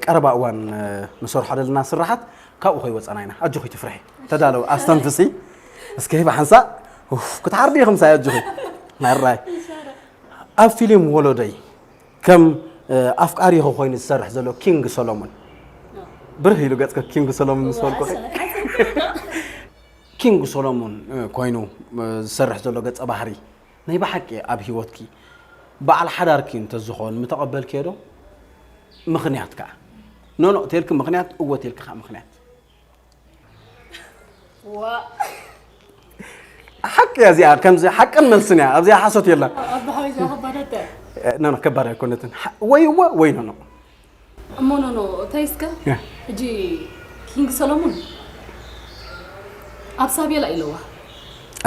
ቀረባ እዋን ንሰርሖ ዘለና ስራሓት ካብኡ ከይወፀና ኢና። ኣጆኺ ትፍርሒ ተዳለዊ ኣስተንፍሲ እስከ ሂባ ሓንሳእ ክትሓርዲ ኢኹም ሳይ ኣጆኺ ናራይ ኣብ ፊልም ወሎደይ ከም ኣፍቃሪኹ ኮይኑ ዝሰርሕ ዘሎ ኪንግ ሰሎሞን ብርህ ኢሉ ገጽ ኪንግ ሰሎሞን ምስ በልኩ ኪንግ ሰሎሞን ኮይኑ ዝሰርሕ ዘሎ ገጸ ባህሪ ናይ ብሓቂ ኣብ ህይወትኪ በዓል ሓዳርኪ እንተዝኾን ምተቐበልክዮ ዶ? ምኽንያት ከኣ ኖኖ ቴልኪ ምኽንያት እወ ቴልኪ ከኣ ምኽንያት ዋ ሓቂ እያ እዚኣ ከምዚ ሓቅን መልስን እያ ኣብዚኣ ሓሶት የለን ኣባሃዊ ዛ ከባዳተ ኖኖ ከባድ ኣይኮነትን ወይ እወ ወይ ኖኖ እሞ ኖኖ እንታይ እስከ ሕጂ ኪንግ ሰሎሙን ኣብ ሳቤላ ኢለዋ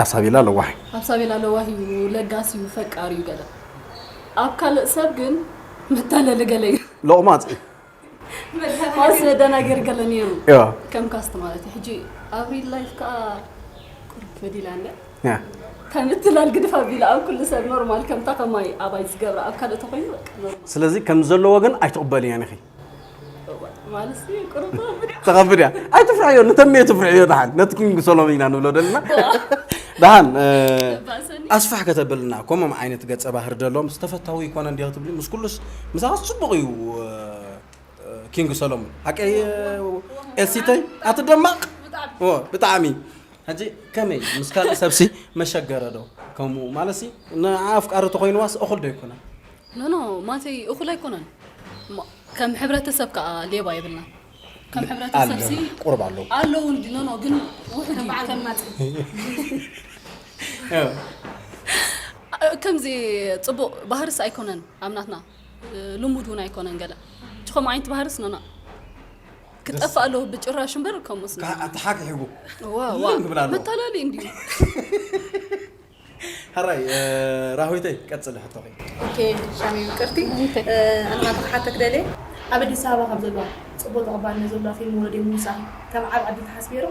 ኣብ ሳቤላ ኣለዋ ኣብ ሳቤላ ኣለዋ እዩ ለጋስ እዩ ፈቃር እዩ ገለ ኣብ ካልእ ሰብ ግን መታለሊ ገለ እዩ ሎቕማፅ እዩ ኳስ መደናገሪ ገለ ነይሩ እዮ ከም ካስት ማለት እዩ ሕጂ ኣብ ሪል ላይፍ ከዓ ቁርብ በዲላ እንደ እያ ከምትላል ግድፍ ኣቢላ ኣብ ኩሉ ሰብ ኖርማል ከምታ ከማይ ኣባይ ዝገብራ ኣብ ካልእ ተኮይኑ በቃ ኖርማል ስለዚ ከም ዘለዎ ግን ኣይትቕበልያን ኢኺ ማለት ቁርብ ተቐብድ ተቐብድ እያ ኣይትፍርሕዮ ንተምየ ትፍርሕዮ ደሓን ነቲ ኪንግ ሶሎም ኢና ንብሎ ዘለና ደሓን ኣስፋሕ ከተብልና ከምኦም ዓይነት ገፀ ባህር ደሎም ዝተፈታዊ ይኮነ እንዲ ክትብሊ ምስ ኩሉስ ምሳኻስ ፅቡቕ እዩ ኪንግ ሰሎሞን ሓቀይ ኤልሲተይ ኣትደማቕ ብጣዕሚ ሕጂ ከመይ ምስ ካልእ ሰብሲ መሸገረ ዶ ከምኡ ማለትሲ ንኣፍቃሪ ተኮይንዋስ እኹል ዶ ይኮነ ኖኖ ማተይ እኹል ኣይኮነን ከም ሕብረተሰብ ከዓ ሌባ የብልና ከም ሕብረተሰብ ሲ ቁርብ ኣለዉ ኣለዉ እንዲ ኖኖ ግን ውሕድ እዩ ከም ከምዚ ፅቡቅ ባህርስ ኣይኮነን ኣብ ናትና ልሙድ እውን ኣይኮነን ገለ እቲ ከምኡ ዓይነት ባህርስ ኖኖ ክጠፍእ ኣለዎ ብጭራሽ እምበር ከምኡስ ኣተሓኪሕጉ ዋ ዋ ልም ክብል ኣለዎ። መታለሊ እንዲዩ ሕራይ ራህዊተይ ቀፅሊ ሕቶኺ ኦኬ ሻሚ ይቅርቲ ኣና ተሓተክ ደሌ ኣብ ኣዲስ ኣበባ ካብ ዘለዋ ፅቡቅ ተቐባልነት ዘለዋ ፊልም ወለዲ ምውፃእ ከም ዓብ ዓዲ ተሓስቢሩ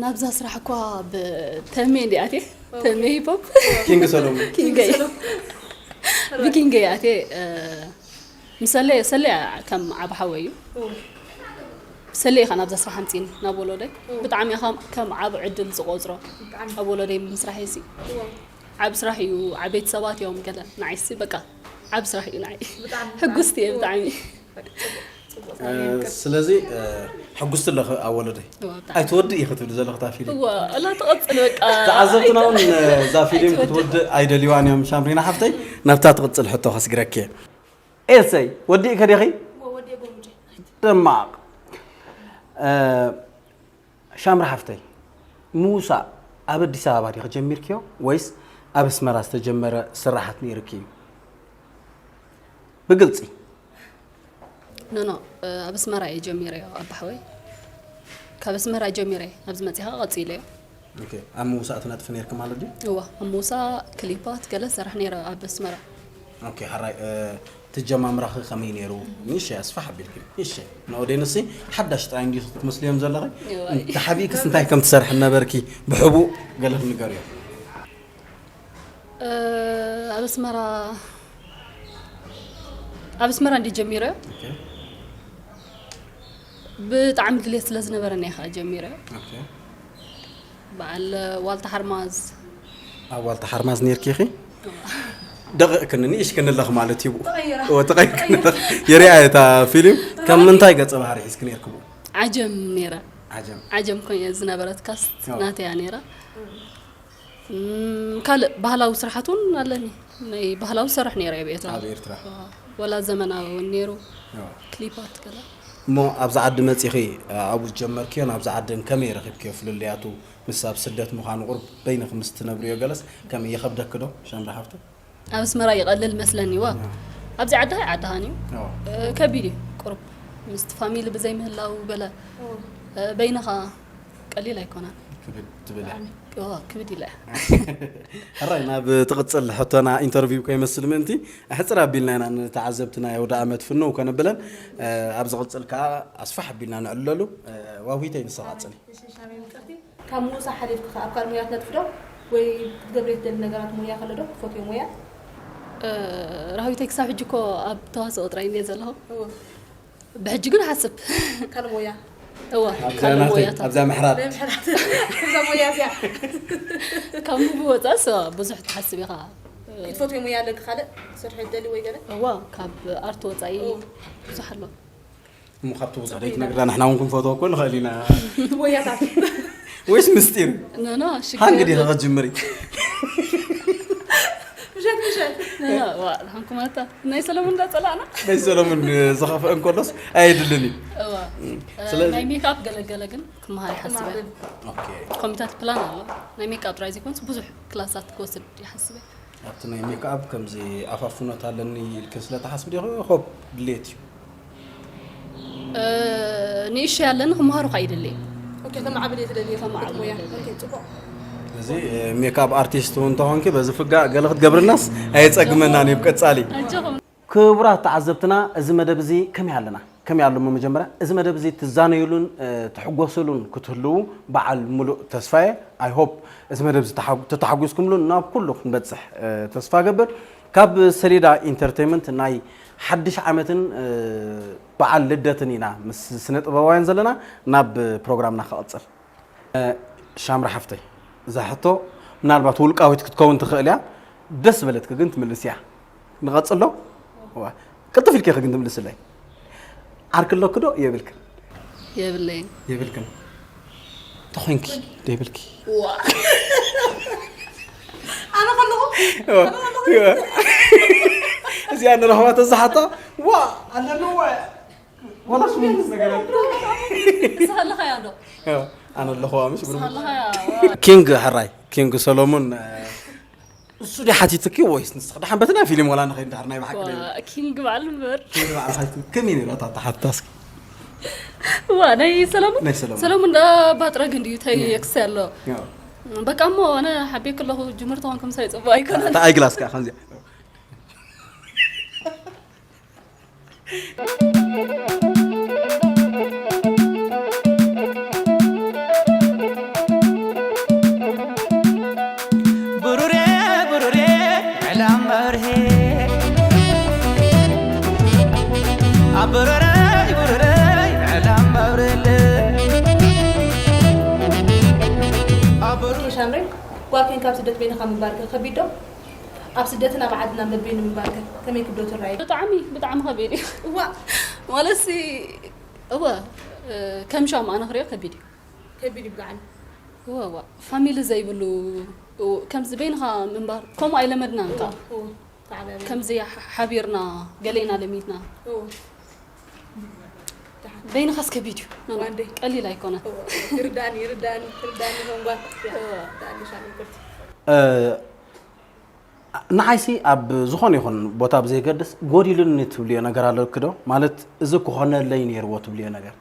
ናብዛ ስራሕ እኳ ብተሜ እንዲኣትየ ተሜ ሂፖፕ ኪንግ ሰሎሞን ኪንገይ ብኪንገይ ኣትየ ምሰለ ሰለ ከም ዓብ ሓወይ እዩ ሰለ ኢኻ ናብዛ ስራሕ ኣምፂኒ ናብ ወለደይ ብጣዕሚ ኢኻ ከም ዓብ ዕድል ዝቆፅሮ ኣብ ወለደይ ምስራሕ ሲ ዓብ ስራሕ እዩ ዓበይቲ ሰባት እዮም ገለ ንዓይሲ በቃ ዓብ ስራሕ እዩ ንዓይ ሕጉስቲ እየ ብጣዕሚ ስለዚ ሕጉስቲ ኣለኺ ኣብ ወለደይ። እዋ፣ ብጣዕሚ። ኣይትወድእ ኢኺ ትብሊ ዘለኺ እታ ፊልም። እዋ፣ እላ ትቐጽል በቃ። ተዓዘብትና እውን እዛ ፊልም ኣይትወድእ። ክትወድእ ኣይደልዋን እዮም። ሻምሪና ሓፍተይ፣ ናብታ ትቕጽል ሕቶ ከስግረኪ እየ። ኤልሰይ፣ ወዲእከ ዲኺ? ደማቕ። እ፣ ሻምሪ ሓፍተይ፣ ምውሳእ ኣብ ኣዲስ ኣበባ ዲኺ ጀሚርክዮ ወይስ ኣብ ኣስመራ ዝተጀመረ ስራሓት ነይርኪ እዩ? ብግልፂ። ኖ፣ ኖ፣ ኣብ ኣስመራ እየ ጀሚረዮ ኣባሓወይ። ካብ ኣስመራ ጀሚረ ኣብዚ መፂኻ ቀፂለዮ። ኦኬ፣ ኣብ ምውሳእ ትነጥፊ ነይርኪ ማለት ድዩ? እዋ፣ ኣብ ምውሳእ ክሊፓት ገለ ሰራሕ ነይረ ኣብ ኣስመራ። ኦኬ፣ ሓራይ፣ እ፣ ትጀማምራኺ ከመይ ነይሩ? ንእሽተይ ኣስፋሕ ኣቢልኪ። እሺ፣ ንኦዴንሲ ሓዳሽ ጥራይ እንዲዩ ክትመስልዮም ዘለኺ። እዋይ። ተሓቢእክስ እንታይ ከም ትሰርሒ ነበርኪ? ብሕቡእ ገለ ክንገርዮ። እ፣ ኣብ ኣስመራ፣ ኣብ ኣስመራ እንዲ ጀሚረዮ። ኦኬ። ብጣዕሚ ድሌት ስለ ዝነበረኒ እየ ከዓ ጀሚረዮ። ኦኬ። በዓል ዋልታ ሓርማዝ። ኣብ ዋልታ ሓርማዝ ነይርኪ ኢኺ? ደቂቕክኒ፣ ንእሽክኒ ኣለኺ ማለት እዩ። ተቐይራ። እወ፣ ተቐይርክኒ ኣለኺ። የሪኣ እታ ፊልም። ከም ምንታይ ገጸ ባህሪ ሒዝኪ ነይርኪ ብኡ? ዓጀም ነይረ። ዓጀም። ዓጀም ኮይነ ዝነበረት ካስት እወ። ናተያ ነይራ። እም፣ ካልእ ባህላዊ ስራሓት እውን ኣለኒ። ናይ ባህላዊ ዝሰርሕ ነይረ ኣብ ኤርትራ። ኣብ ኤርትራ። ወላ ዘመናዊ እውን ነይሩ። እወ። ክሊፓት ገለ። እሞ ኣብዚ ዓዲ መጺኺ፣ ኣብኡ ዝጀመርክዮ ናብዚ ዓዲ ከመይ ረኺብክዮ ፍልልያቱ? ምስ ኣብ ስደት ምዃኑ ቁሩብ በይንኺ ምስ ትነብርዮ ገለስ ከመይ ይኸብደኪ ዶ ሻምሪ ሓፍቲ? ኣብ ኣስመራ ይቐልል መስለኒ ዋ። ኣብዚ ዓድኻ ኣይዓድኻን እዩ። እወ። እ፣ ከቢድ እዩ ቁሩብ ምስቲ ፋሚሊ ብዘይ ምህላው በለ። እ፣ በይንኻ ቀሊል ኣይኮነን። ክብድ ትብል እያ። እዋ፣ ክብድ ኢለ እያ። ሕራይ ናብ ትቕጽል ሕቶና ኢንተርቪው ከይመስል ምእንቲ ሕጽር ኣቢልና ኢና ንተዓዘብትና የውደ ዓመት ፍንው ከነብለን፣ እ፣ ኣብ ዝቕጽል ከኣ ኣስፋሕ ኣቢልና ንዕለሉ። እ፣ ዋዊተይ ንስኻ ቀጽሊ። እሺ፣ ሻሚ ምቅርቲ። ካብ ምውሳ ሓሊፍኪ ከ ኣብ ካልእ ሞያ ትነጥፊ ዶ? ወይ ክትገብሪ ትደሊ ነገራት ሞያ ከሎ ዶ? ትፈትዮ ሞያ? እ፣ ራህዊተይ ክሳብ ሕጂ እኮ ኣብ ተዋስኦ ጥራይ እንድየ ዘለኹ። እወ። ብሕጂ ግን ሓስብ። ካልእ ሞያ? እዋ፣ ኣብዛ ካልእ ናተይ፣ ሞያታት። ኣብዛ ምሕራድ። ናይ ምሕራት። እዛ ሞያ እዚኣ። ካብ ምግቢ ወፃእስ ብዙሕ ትሓስብ ኢኻ። ክትፈትዮ ሞያ ኣለኪ ካልእ? ክትሰርሒ ትደሊ ወይ ገለ? እዋ፣ ካብ ኣርት ወፃኢ እወ። ብዙሕ ኣሎ። እሞ ካብቲ ብዙሕ ደይትነግርና ንሕና እውን ክንፈትዎ እኮ ንኽእል ኢና። ሞያታት። ወይስ ምስጢር? ኖ፣ ኖ፣ ሽግር ሃንግዲ የብሉን። ኸትጅምሪ። ምሸት፣ ምሸት። ኖ፣ ኖ፣ ዋ፣ ድሓንኩም ኣታ። ናይ ሰለሙን እንዳጸላእና። ናይ ሰለሙን ዝኸፍአ እንከሎስ ኣየድልን እዩ። እዋ። ስለዚ ናይ ሜክኣፕ ገለገለ ግን ክመሃር ይሓስብ እየ። ኦኬ። ኮሚታት ፕላን ኣሎ። ናይ ሜክኣፕ ጥራይ ዘይኮንስ ብዙሕ ክላሳት ክወስድ ይሓስብ እየ። ኣብቲ ናይ ሜክኣፕ ከምዚ ኣፋፍኖት ኣለኒ ኢልክን ስለ ትሓስብ ዲኹ? ሆፕ ድሌት እዩ። እ፣ ንእሽተይ ኣለኒ ክመሃሩ ከዓ ይደሊ እየ። ኦኬ፣ ተማዕብል እየ ትደሊ። ተማዕብል ሞያ። እየ ትደሊ። ኦኬ፣ ጽቡቕ። እዚ ሜክኣፕ ኣርቲስት እውን ተኾንኪ በዚ ፍጋ ገለ ክትገብርናስ ኣየጸግመናን እዩ። ቀጻሊ ኣጆኹም። ክቡራት ተዓዘብትና፣ እዚ መደብ እዚ ከመይ ኣለና? ከመይ ኣለሞ? መጀመርያ፣ እዚ መደብ እዚ ትዛነዩሉን፣ እ፣ ትሕጎሱሉን ክትህልዉ በዓል ሙሉእ ተስፋ እየ። I hope እዚ መደብ እዚ ተሓጉ-፣ ተተሓጒስኩምሉ ናብ ኩሉ ክንበጽሕ፣ እ፣ ተስፋ ገብር። ካብ ሰሌዳ ኢንተርቴይመንት ናይ ሓድሽ ዓመትን፣ እ፣ በዓል ልደትን ኢና ምስ ስነ ጥበባውያን ዘለና። ናብ ፕሮግራምና ክቕጽል። እ፣ ሻምራ ሓፍተይ፣ እዛ ሕቶ ምናልባት ውልቃዊት ክትከውን ትኽእል እያ። ደስ በለትኪ ግን ትምልስ እያ። ንቐጽሎ? ዋ፣ ቅልጥፍ ኢልኪ ኢኺ ግን ትምልስለይ። ዓርኪ ኣሎኪ ዶ የብልክን? የብለይን። የብልክን። ተኾይንኪ ዶ የብልኪ? ኣነ ከለኹ እዚኣ ንረኽባ ተዛሓታ፣ ዋ፣ ኣለኒ ዋ። ዋላ ሽሙ ምስ ነገረ። ንስኻ ኣለኻያ ዶ? ኣነ ኣለኹ፣ ኣምሽ ብርቡ። ንስኻ ኣለኻያ? ኪንግ ሕራይ፣ ኪንግ ሰሎሞን፣ እ፣ እሱ ዲ ሓቲትኪ ወይስ ንስኻ? ደሓን በቲ ናይ ፊልም ዋላ ንኸይድ ድሕር ናይ ብሓቂ ዶ? ኪንግ በዓል እምበር። ኪንግ በዓል ሓቲቱ። ከመይ ነይሩ እታ ተሓትታስ? ዋ፣ ናይ ሰለሙን? ናይ ሰለሙን። ሰለሙን እንዳ ባጥረ ግን ድዩ? ተይ፣ ኤክስ ኣሎ። ያው። በቃ እሞ ኣነ ሓቤክ ኣለኹ፣ ጅምር ተኾንኩም ሳይ ጽቡቕ ኣይኮነን። እታ ኣይግላስ ከኣ ከምዚኣ። ብሩሬ ብሩሬ ዕላም መብርሄ ኣብ ብሩረይ ብሩረይ ዕላም መብርህለ ኣብ ብሩ ኦኬ፣ ሻምሬ፣ ጓል ኮይንካ ኣብ ስደት በይንኻ ምንባር ከ ከቢድ ዶ? ኣብ ስደትን ኣብ ዓድና በበይኑ ምንባር ከ ከመይ ክብዶ ትረኣይ? ብጣዕሚ፣ ብጣዕሚ ከቢድ እዩ። እዋ፣ ማለት ሲ እወ፣ እ፣ ከም ሻም ኣነ ክሪኦ ከቢድ እዩ። ከቢድ እዩ ብጣዕሚ። እወ፣ እወ፣ ፋሚሊ ዘይብሉ፣ እወ፣ ከምዚ በይንኻ ምንባር ከምኡ ኣይለመድናን ከኣ። እወ፣ ብጣዕሚ። ከምዚ ሓ-፣ ሓቢርና ገሌና ለሚድና። እወ። በይንኻስ ከቢድ እዩ። ኖ፣ ኖ፣ ዋንዴ። ቀሊል ኣይኮነን። እወ፣ ይርዳኒ፣ ይርዳኒ፣ ይርዳኒ፣ ሆንጓል። እወ። ይርዳኒ፣ ሻም ይቅርታ። እ፣ ንዓይሲ ኣብ ዝኾነ ይኹን ቦታ ብዘይገድስ ጎዲሉኒ ትብልዮ ነገር ኣለኪ ዶ? ማለት እዚ ክኾነለይ ነይርዎ ትብልዮ ነገር?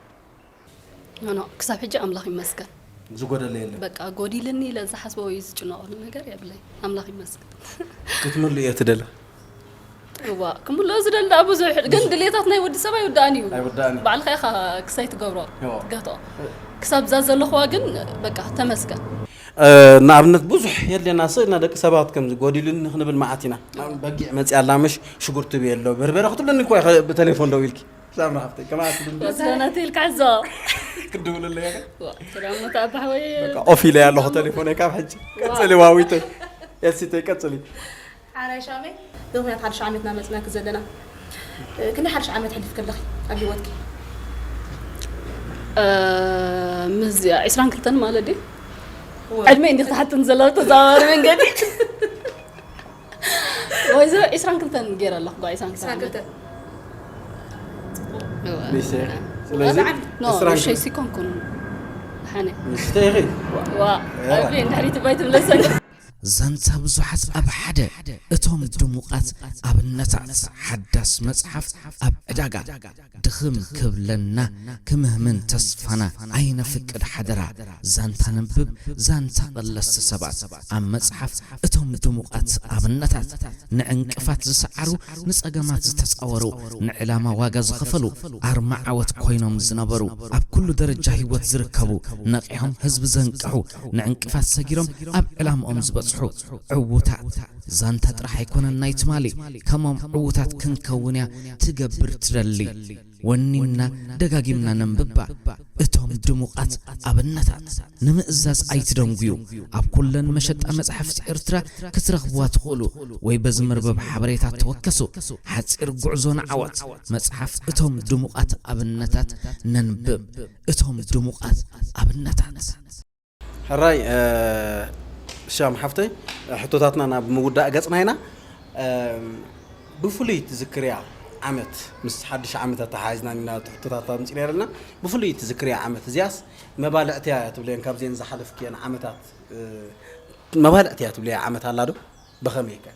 ኖ፣ ኖ፣ ክሳብ ሕጂ ኣምላኽ ይመስገን። ዝጎደለ የለን። በቃ ጎዲልኒ ኢለ ዝሓስቦ ወይ ዝጭነቐሉ ነገር የብለይ። ኣምላኽ ይመስገን። ክትምልእ እየ ትደለ? እዋ፣ ክምልኦ ዝደሊ ደኣ ብዙሕ፣ ግን ብዙሕ። ድሌታት ናይ ወዲ ሰብ ኣይውዳእን እዩ። ኣይውዳእን እዩ። ባዕልኻ ኢኻ ክሳይ ትገብሮ፣ እዎ። ትገትኦ። ክሳብ እዛ ዘለኹዋ ግን በቃ ተመስገን። እ፣ ንኣብነት ብዙሕ የድልየና፣ ስቕ ኢልና ደቂ ሰባት ከምዚ ጎዲሉኒ ክንብል መዓት ኢና። በጊዕ መፂኣ ኣላ ምሽ ሽጉርቲ ብየ ኣሎ፣ በርበረ ክትብለኒ እኮ ኢኻ ብቴሌፎን ደው ኢልኪ። ሳምራ ሓፍተይ፣ ከማኣ ትብል እንዲ? ወስደና ትብል ክሕዞ። ክድውልለይ ኢኻ? ዋ፣ ሰላም ሞት ኣባ ሓወይ። በቃ ኦፍ ኢለያ ኣለኹ ቴሌፎነይ ካብ ሕጂ። ዋ። ቀጽሊ ዋዊተይ። ኤልሲተይ ቀጽሊ። ሓራይ ሻመይ፣ ብምኽንያት ሓድሽ ዓመትና መጽናኪ ዘለና። እ፣ ክንደይ ሓድሽ ዓመት ሕሊፍኪ ኣለኺ ኣብ ህይወትኪ? እ፣ ምስ እዚኣ ዒስራን ክልተን ማለት ድዩ? እወ። ዕድመ እንዲኽ ትሓትን ዘለዋ ተዘዋዋሪ መንገዲ። ወይዘሮ ዒስራን ክልተን ገይረ ኣለኹ፣ ጓ ዒስራን ክልተን ዒስራን ክልተ። ዓመት። እወ። ንእሽተይ ኢኺ። ስለዚ ኖ፣ ዒስራን ንእሽተይ ክልተ ሲኮንኩን። ሓነ። ንእሽተይ ኢኺ። ዋ፣ ዋ፣ እወ። ኣቤ፣ እንድሕሪት ባይ ትብለሰኒ። ዛንታ ብዙሓት ኣብ ሓደ፣ እቶም ድሙቓት ኣብነታት። ሓዳስ መጽሓፍ ኣብ ዕዳጋ። ድኽም ክብለና ክምህምን ተስፋና ኣይነፍቅድ ሓደራ። ዛንታ ነንብብ፣ ዛንታ ቀለስቲ ሰባት። ኣብ መጽሓፍ እቶም ድሙቓት ኣብነታት፣ ንዕንቅፋት ዝሰዓሩ፣ ንጸገማት ዝተጻወሩ፣ ንዕላማ ዋጋ ዝኸፈሉ፣ ኣርማ ዓወት ኮይኖም ዝነበሩ፣ ኣብ ኩሉ ደረጃ ህይወት ዝርከቡ፣ ነቒሖም ህዝቢ ዘንቅሑ፣ ንዕንቅፋት ሰጊሮም ኣብ ዕላምኦም ዝበጽሑ ዕዉታት። ዛንታ ጥራሕ ኣይኮነን ናይ ትማሊ፣ ከሞም ዕዉታት ክንከውን እያ ትገብር ትደሊ። ወኒንና ደጋጊምና ነንብባ። እቶም ድሙቓት ኣብነታት ንምእዛዝ ኣይትደንጉዩ። ኣብ ኩለን መሸጣ መጻሕፍቲ ኤርትራ ክትረኽብዋ ትኽእሉ ወይ በዚ መርበብ ሓበሬታ ተወከሱ። ሓጺር ጉዕዞ ንዓወት። መጽሓፍ እቶም ድሙቓት ኣብነታት ነንብብ። እቶም ድሙቓት ኣብነታት። ሕራይ፣ እ፣ ሻም ሓፍተይ፣ ሕቶታትና ናብ ምውዳእ ገጽና ኢና። እ፣ ብፍሉይ ትዝክርያ ዓመት፣ ምስ ሓድሽ ዓመት ኣተሓሒዝና ኢና ሕቶታት ኣምጺእና ኣለና። ብፍሉይ ትዝክርያ ዓመት፣ እዚኣስ መባልዕትያ እያ ትብልየን፣ ካብዚአን ዝሓለፍክየን ዓመታት፣ እ፣ መባልዕትያ ትብልያ ዓመት ኣላ ዶ? ብኸመይ ከ?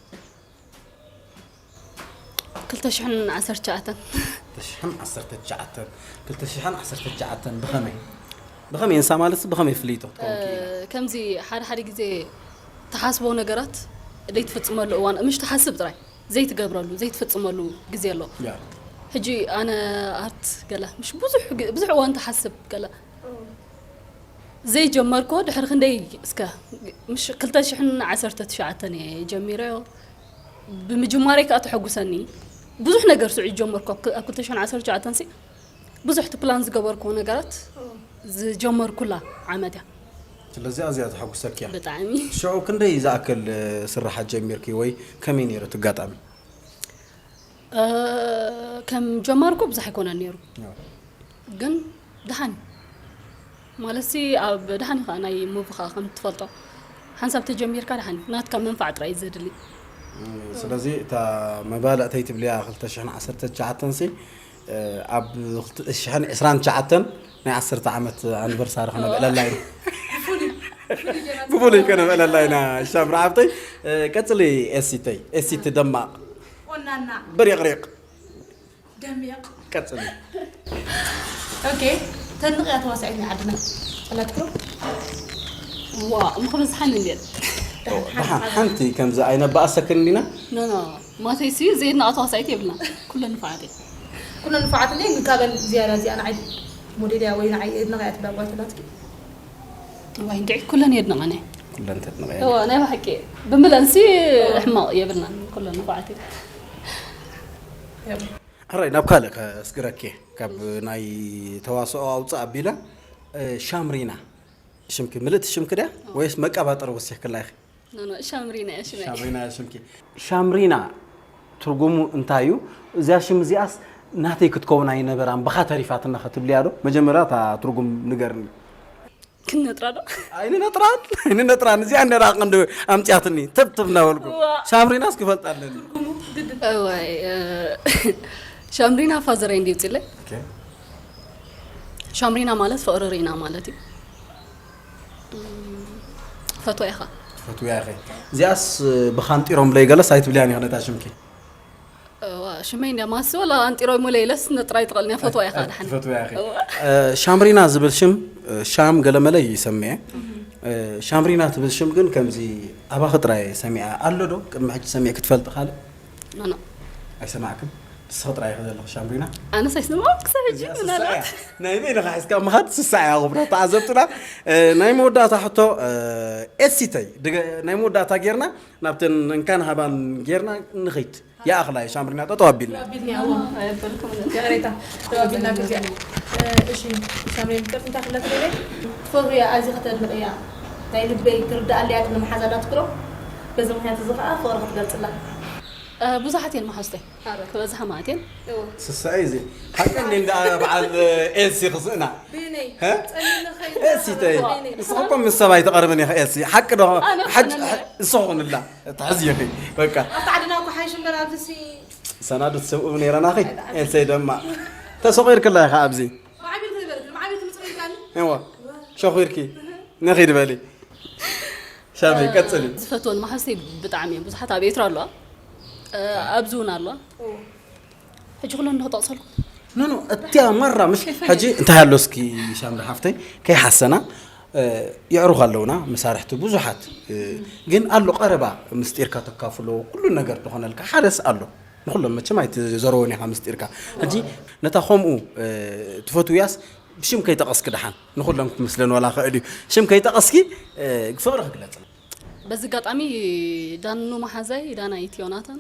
ክልተ ሽሕን ዓሰርተ ትሽዓተን። ክልተ ሽሕን ዓሰርተ ትሽዓተን፣ ክልተ ሽሕን ዓሰርተ ትሽዓተን ብኸመይ? ብኸመይ እንሳ ማለት ብኸመይ ፍልይቶ ትኸውን ክኢላ? ከምዚ ሓደ ሓደ ግዜ ትሓስቦ ነገራት ዘይትፍጽመሉ እዋን፣ ምሽ ትሓስብ ጥራይ ዘይትገብረሉ፣ ዘይትፍጽመሉ ግዜ ኣሎ። ያ። ሕጂ ኣነ ኣርት ገለ፣ ምሽ ብዙሕ ግ-፣ ብዙሕ እዋን ትሓስብ ገለ። ዘይጀመርኮ ድሕሪ ክንደይ እስከ፣ ምሽ ክልተ ሽሕን ዓሰርተ ትሽዓተን እየ ጀሚረዮ። ብምጅማረይ ከኣ ተሐጉሰኒ። ብዙሕ ነገር ስዑ ጀመርኩ። ኣብ ክ-፣ ኣብ ክልተ ሽሕን ዓሰርተ ትሽዓተን ሲ ብዙሕ እቲ ፕላን ዝገበርኩዎ ነገራት ዝጀመርኩላ ዓመት እያ። ስለዚ ኣዝያ ተሐጉሰኪ እያ። ብጣዕሚ። ሽዑ ክንደይ ዝኣክል፣ እ፣ ስራሓት ጀሚርኪ ወይ ከመይ ነይሩ እቲ ኣጋጣሚ? እ፣ ከም ጀማርኩ ብዙሕ ኣይኮነን ነይሩ። ኣዎ። ግን ደሓን ማለት ሲ ኣብ ደሓን ኢኻ ናይ ሙቭኻ ከም ትፈልጦ ሓንሳብ ተጀሚርካ ደሓን እዩ። ናትካ መንፋዕ ጥራይ እዩ ዘድሊ። እም፣ ስለዚ እታ መባልዕተይ ትብልያ ክልተ ሽሕን ዓሰርተ ትሽዓተን ሲ፣ እ፣ ኣብ ክልተ ሽሕን ዕስራን ትሽዓተን ናይ ዓሰርተ ዓመት ኣኒቨርሳሪ ከነብዕለላ ኢና። ብፍሉይ፣ ብፍሉይ ጌርና ብፍሉይ ከነብዕለላ ኢና። ሻም ረዓብተይ፣ እ፣ ቀጽሊ ኤሲተይ፣ ኤሲቲ ደማቕ። ወናና። ብሪቕሪቕ። ደሚቕ። ቀጽሊ። ኦኬ፣ ተድንቕያ ተዋሳኢት ናይ ዓድና ኣላትኩም? ዋ፣ እሞ ክበዝሓን እንድየን። ደሓን፣ ሓንቲ ከምዚ ኣይነባእሰክን እንዲና? ኖ፣ ኖ፣ ማተይሲ ዘየድንቓ ተዋሳኢት የብልና። ኩለን ንፉዓት እየን። ኩለን ንፉዓት እንድየን፣ ግን ካብን ዝያዳ እዚኣ ንዓይ ሞዴል እያ ወይ ንዓይ የድንቓ እያ ትብላ ጓል ተላትኪ? እዋይ፣ እንድዒ ኩለን የድንቐን እየ። ኩለን ተድንቐ እዋ፣ እየን። ናይ ብሓቂ ብምለንሲ ሕማቕ የብልናን። ኩለን ንፉዓት እየን። ሕራይ፣ ናብ ካልእ ከስግረኪ፣ ካብ ናይ ተዋስኦ ኣውፅእ ኣቢለ፣ እ፣ ሻምሪና ሽምኪ፣ ምልእቲ ሽምኪ ድያ? ወይስ መቀባጠሪ ወሲኽክላ ኢኺ? ኖ፣ ኖ፣ ሻምሪና እያ ሽመይ። ሻምሪና እያ ሽምኪ። ሻምሪና ትርጉሙ እንታይ እዩ? እዚኣ ሽም እዚኣስ ናተይ ክትከውን ኣይነበራን፣ ብኻ ተሪፋትና ክትብልያ ዶ? መጀመርያ እታ ትርጉም ንገርኒ። ክንነጥራ ዶ? ኣይንነጥራን፣ ኣይንነጥራን። እዚኣ እንደ ደኣ ቀንዲ ኣምጽኣትኒ፣ ትብ ትብ እናበልኩ። ዋ። ሻምሪናስ ክፈልጣ ኣለኒ። እዋይ፣ እ፣ ሻምሪና ፋዘረይ እንዲ ውፅለይ። ሻምሪና ማለት ፍቕሪ ሪና ማለት እዩ። እም፣ ፈትዋ ኢኻ። ትፈትውያ ኢኺ። እዚኣስ ብኻንጢሮም ብለይ ገለስ ኣይትብልያን ኢኺ ነታ ሽምኪ። እዋ፣ ሽመይ እንድያ ማሲ ወላ ኣንጢሮይ ሙለ ኢለስ ነጥራይ ትቐልንያ ፈትዋ ኢኻ ድሓን። ትፈትውያ ኢኺ። እዋ። እ፣ ሻምሪና ዝብል ሽም፣ እ፣ ሻም ገለመለ ይሰምዐ። እ፣ ሻምሪና ትብል ሽም ግን ከምዚ ኣባኺ ጥራይ ሰሚዐ። ኣሎ ዶ? ቅድሚ ሕጂ ሰሚዐ ክትፈልጥ ካልእ? ኖ፣ ኖ። ኣይሰማዕክን? ንስኺ ጥራይ ኢኺ ዘለኺ ሻምሪና? ኣነስ ኣይሰማዕኩ ክሳብ ሕጂ እዚኣ ስሳ እያ። ምናልባት። ናይ በይንኻ ሒዝካ ምኻድ ስሳ እያ። ክቡራት ተዓዘብትና፣ እ፣ ናይ መወዳእታ ሕቶ፣ እ፣ ኤሲተይ፣ ድገ-፣ ናይ መወዳእታ ጌርና ናብተን እንካን ሃባን ጌርና ንኸይድ። ይኣኽላ እየ ሻምሪና ጠጠው ኣቢልና። ኣቢልና እዎ። ይቕሬታ፣ ደው ኣቢልና ግዜ። እ፣ እሺ፣ ሻምሪና፣ ቅርታ እንታይ ክብላ ትደልየ? ትፈትውያ፣ ኣዝያ ከተድንቕያ። ናይ ልበይ ትርድኣለይ እያ፣ ቅድሚ መሓዛ እንዳትክሮ። በዚ ምኽንያት እዚ ኸዓ ፍቕሪ ክትገልጽላ። እ፣ ብዙሓት እየን መሓዙተይ። ኣረ። ክበዝሓ ማለት እየን። እዎ። ስሳይ እዚ ሓቂ እንዲ እንዳ በዓል ኤልሲ ክስእና። ብነይ፣ ሀ? ጸሊለ ኸይድ ኤልሲ ተይ። ብነይ። ንስኺ እኮ ምስ ሰብ ኣይትቐርብን ኢኺ ኤልሲ። ሓቂ ዶ? ኣነ ሓቂ፣ ክኾነለይ። ንስኺ ኹንላ። ትሕዚ ኢኺ። በቃ። ኣብቲ ዓድና እኮ ሓይሽ እምበር ኣብዚ ሲ ሰናዱት ሰብኡብ ነይረናኺ። ኤልሰይ ደማ። ተሰቒርክላ ኢኻ ኣብዚ። ማዕቢል ክትበል፣ ማዕቢል ትምጽእ ኢልካኒ። እዋ። ሸኺርኪ። ነኺድ በሊ። ሻመይ፣ ቀጽሊ። ዝፈትወን መሓዙተይ ብጣዕሚ እዮም ብዙሓት። ኣብ ኤርትራ ኣለዋ። እ፣ ኣብዚ እውን ኣለዋ። እዎ። ሕጂ ኩለን ዶ ክጠቕሰልኩም? ኖ፣ ኖ፣ እቲያ ማራ ምሽ ሕጂ እንታይ ኣሎ እስኪ ሻምሪ ሓፍተይ ከይሓሰና፣ እ፣ የዕሩኽ ኣለውና መሳርሕቲ ብዙሓት፣ እ፣ ግን ኣሎ ቀረባ ምስጢርካ ተካፍሎ ኩሉ ነገር ዝኾነልካ ሓደስ ኣሎ። ንኹሎም መቸም ኣይትዘረቦን ኢኻ ምስጢርካ። ሕጂ ነታ ከምኡ፣ እ፣ ትፈትውያስ ብሽም ከይጠቐስኪ ደሓን ንኹሎም ክትመስለን ዋላ ክእል እዩ። ሽም ከይጠቐስኪ፣ እ፣ ፍቕሪ ክግለጽ። በዚ ኣጋጣሚ ዳኑ መሓዛይ ዳናይት ዮናታን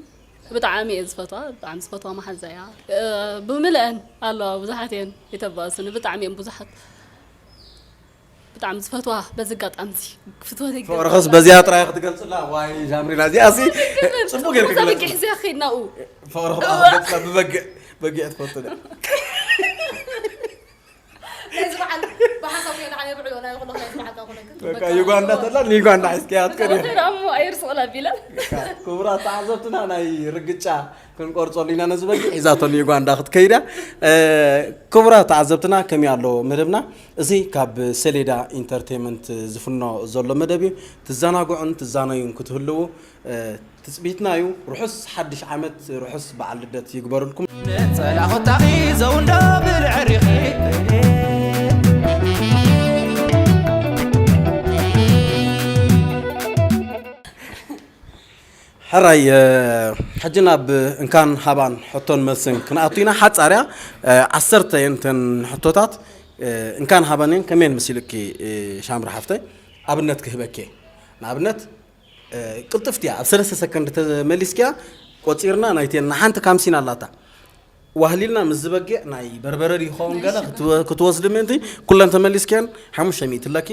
ብጣዕሚ እየ ዝፈትዋ፣ ብጣዕሚ ዝፈትዋ መሓዛ እያ። እ፣ ብምልአን ኣለዋ፣ ብዙሓት እየን፣ የተባእሱኒ፣ ብጣዕሚ እየን ብዙሓት። ብጣዕሚ ዝፈትዋ፣ በዚ ኣጋጣሚ እዚ ክፍትወት ይግባእ። ፍቕርኽስ በዚኣ ጥራይ ክትገልጽላ? ዋይ ሻምሪና፣ እዚኣ ሲ ጽቡቅ ጌርኪ እዛ ግለጽ። በጊዕ እዚኣ ከይድና ኡ። ፍቕርኺ ብኣ ክትገልጽላ ብበጊዕ፣ በጊዕ ትፈቱ ዶ? ነዚ በዓል ብሓሳብ ጌና ዓየ ብዕሎ ናይ ኩሉ ናይ በዓል ካኹነ ግን በቃ ዩጋንዳ ተላ ንዩጋንዳ ሒዝኪያ ትከዲ። ተወደደ ኣሞ ኣይርስቕላ ቢላ። በቃ ክቡራት ተዓዘብትና ናይ ርግጫ ክንቆርጸሉ ኢና ነዚ በጊዕ ሒዛቶ ንዩጋንዳ ክትከይድ እያ። እ፣ ክቡራት ተዓዘብትና ከመይ ኣሎ መደብና? እዚ ካብ ሰሌዳ ኢንተርቴይመንት ዝፍኖ ዘሎ መደብ እዩ። ትዘናግዑን ትዛነዩን ክትህልዉ፣ እ፣ ትጽቢትና እዩ። ርሑስ ሓድሽ ዓመት፣ ርሑስ በዓል ልደት ይግበርልኩም። ነጸላ ኹታኺ ዘው እንዳብል ዕሪኺ ሕራይ፣ እ፣ ሕጂ ናብ እንካን ሃባን ሕቶን መልስን ክንኣቱ ኢና። ሓጻርያ፣ እ፣ ዓሰርተ እየን እተን ሕቶታት፣ እ፣ እንካን ሃባን እየን። ከመየን መሲልኪ፣ እ፣ ሻምሪ ሓፍተይ? ኣብነት ክህበኪ እየ። ንኣብነት፣ እ፣ ቅልጥፍቲ እያ። ኣብ ሰለስተ ሰከንድ ተመሊስኪያ፣ ቆጺርና ናይተን ንሓንቲ ካምሲን ኣላታ። ዋህሊልና ምስ ዝበጊዕ ናይ በርበረ ድዩ ክኸውን ገለ ክትወ-፣ ክትወስዲ ምእንቲ ኩለን ተመሊስክየን ሓሙሽተ ሚእቲ ኣለኪ።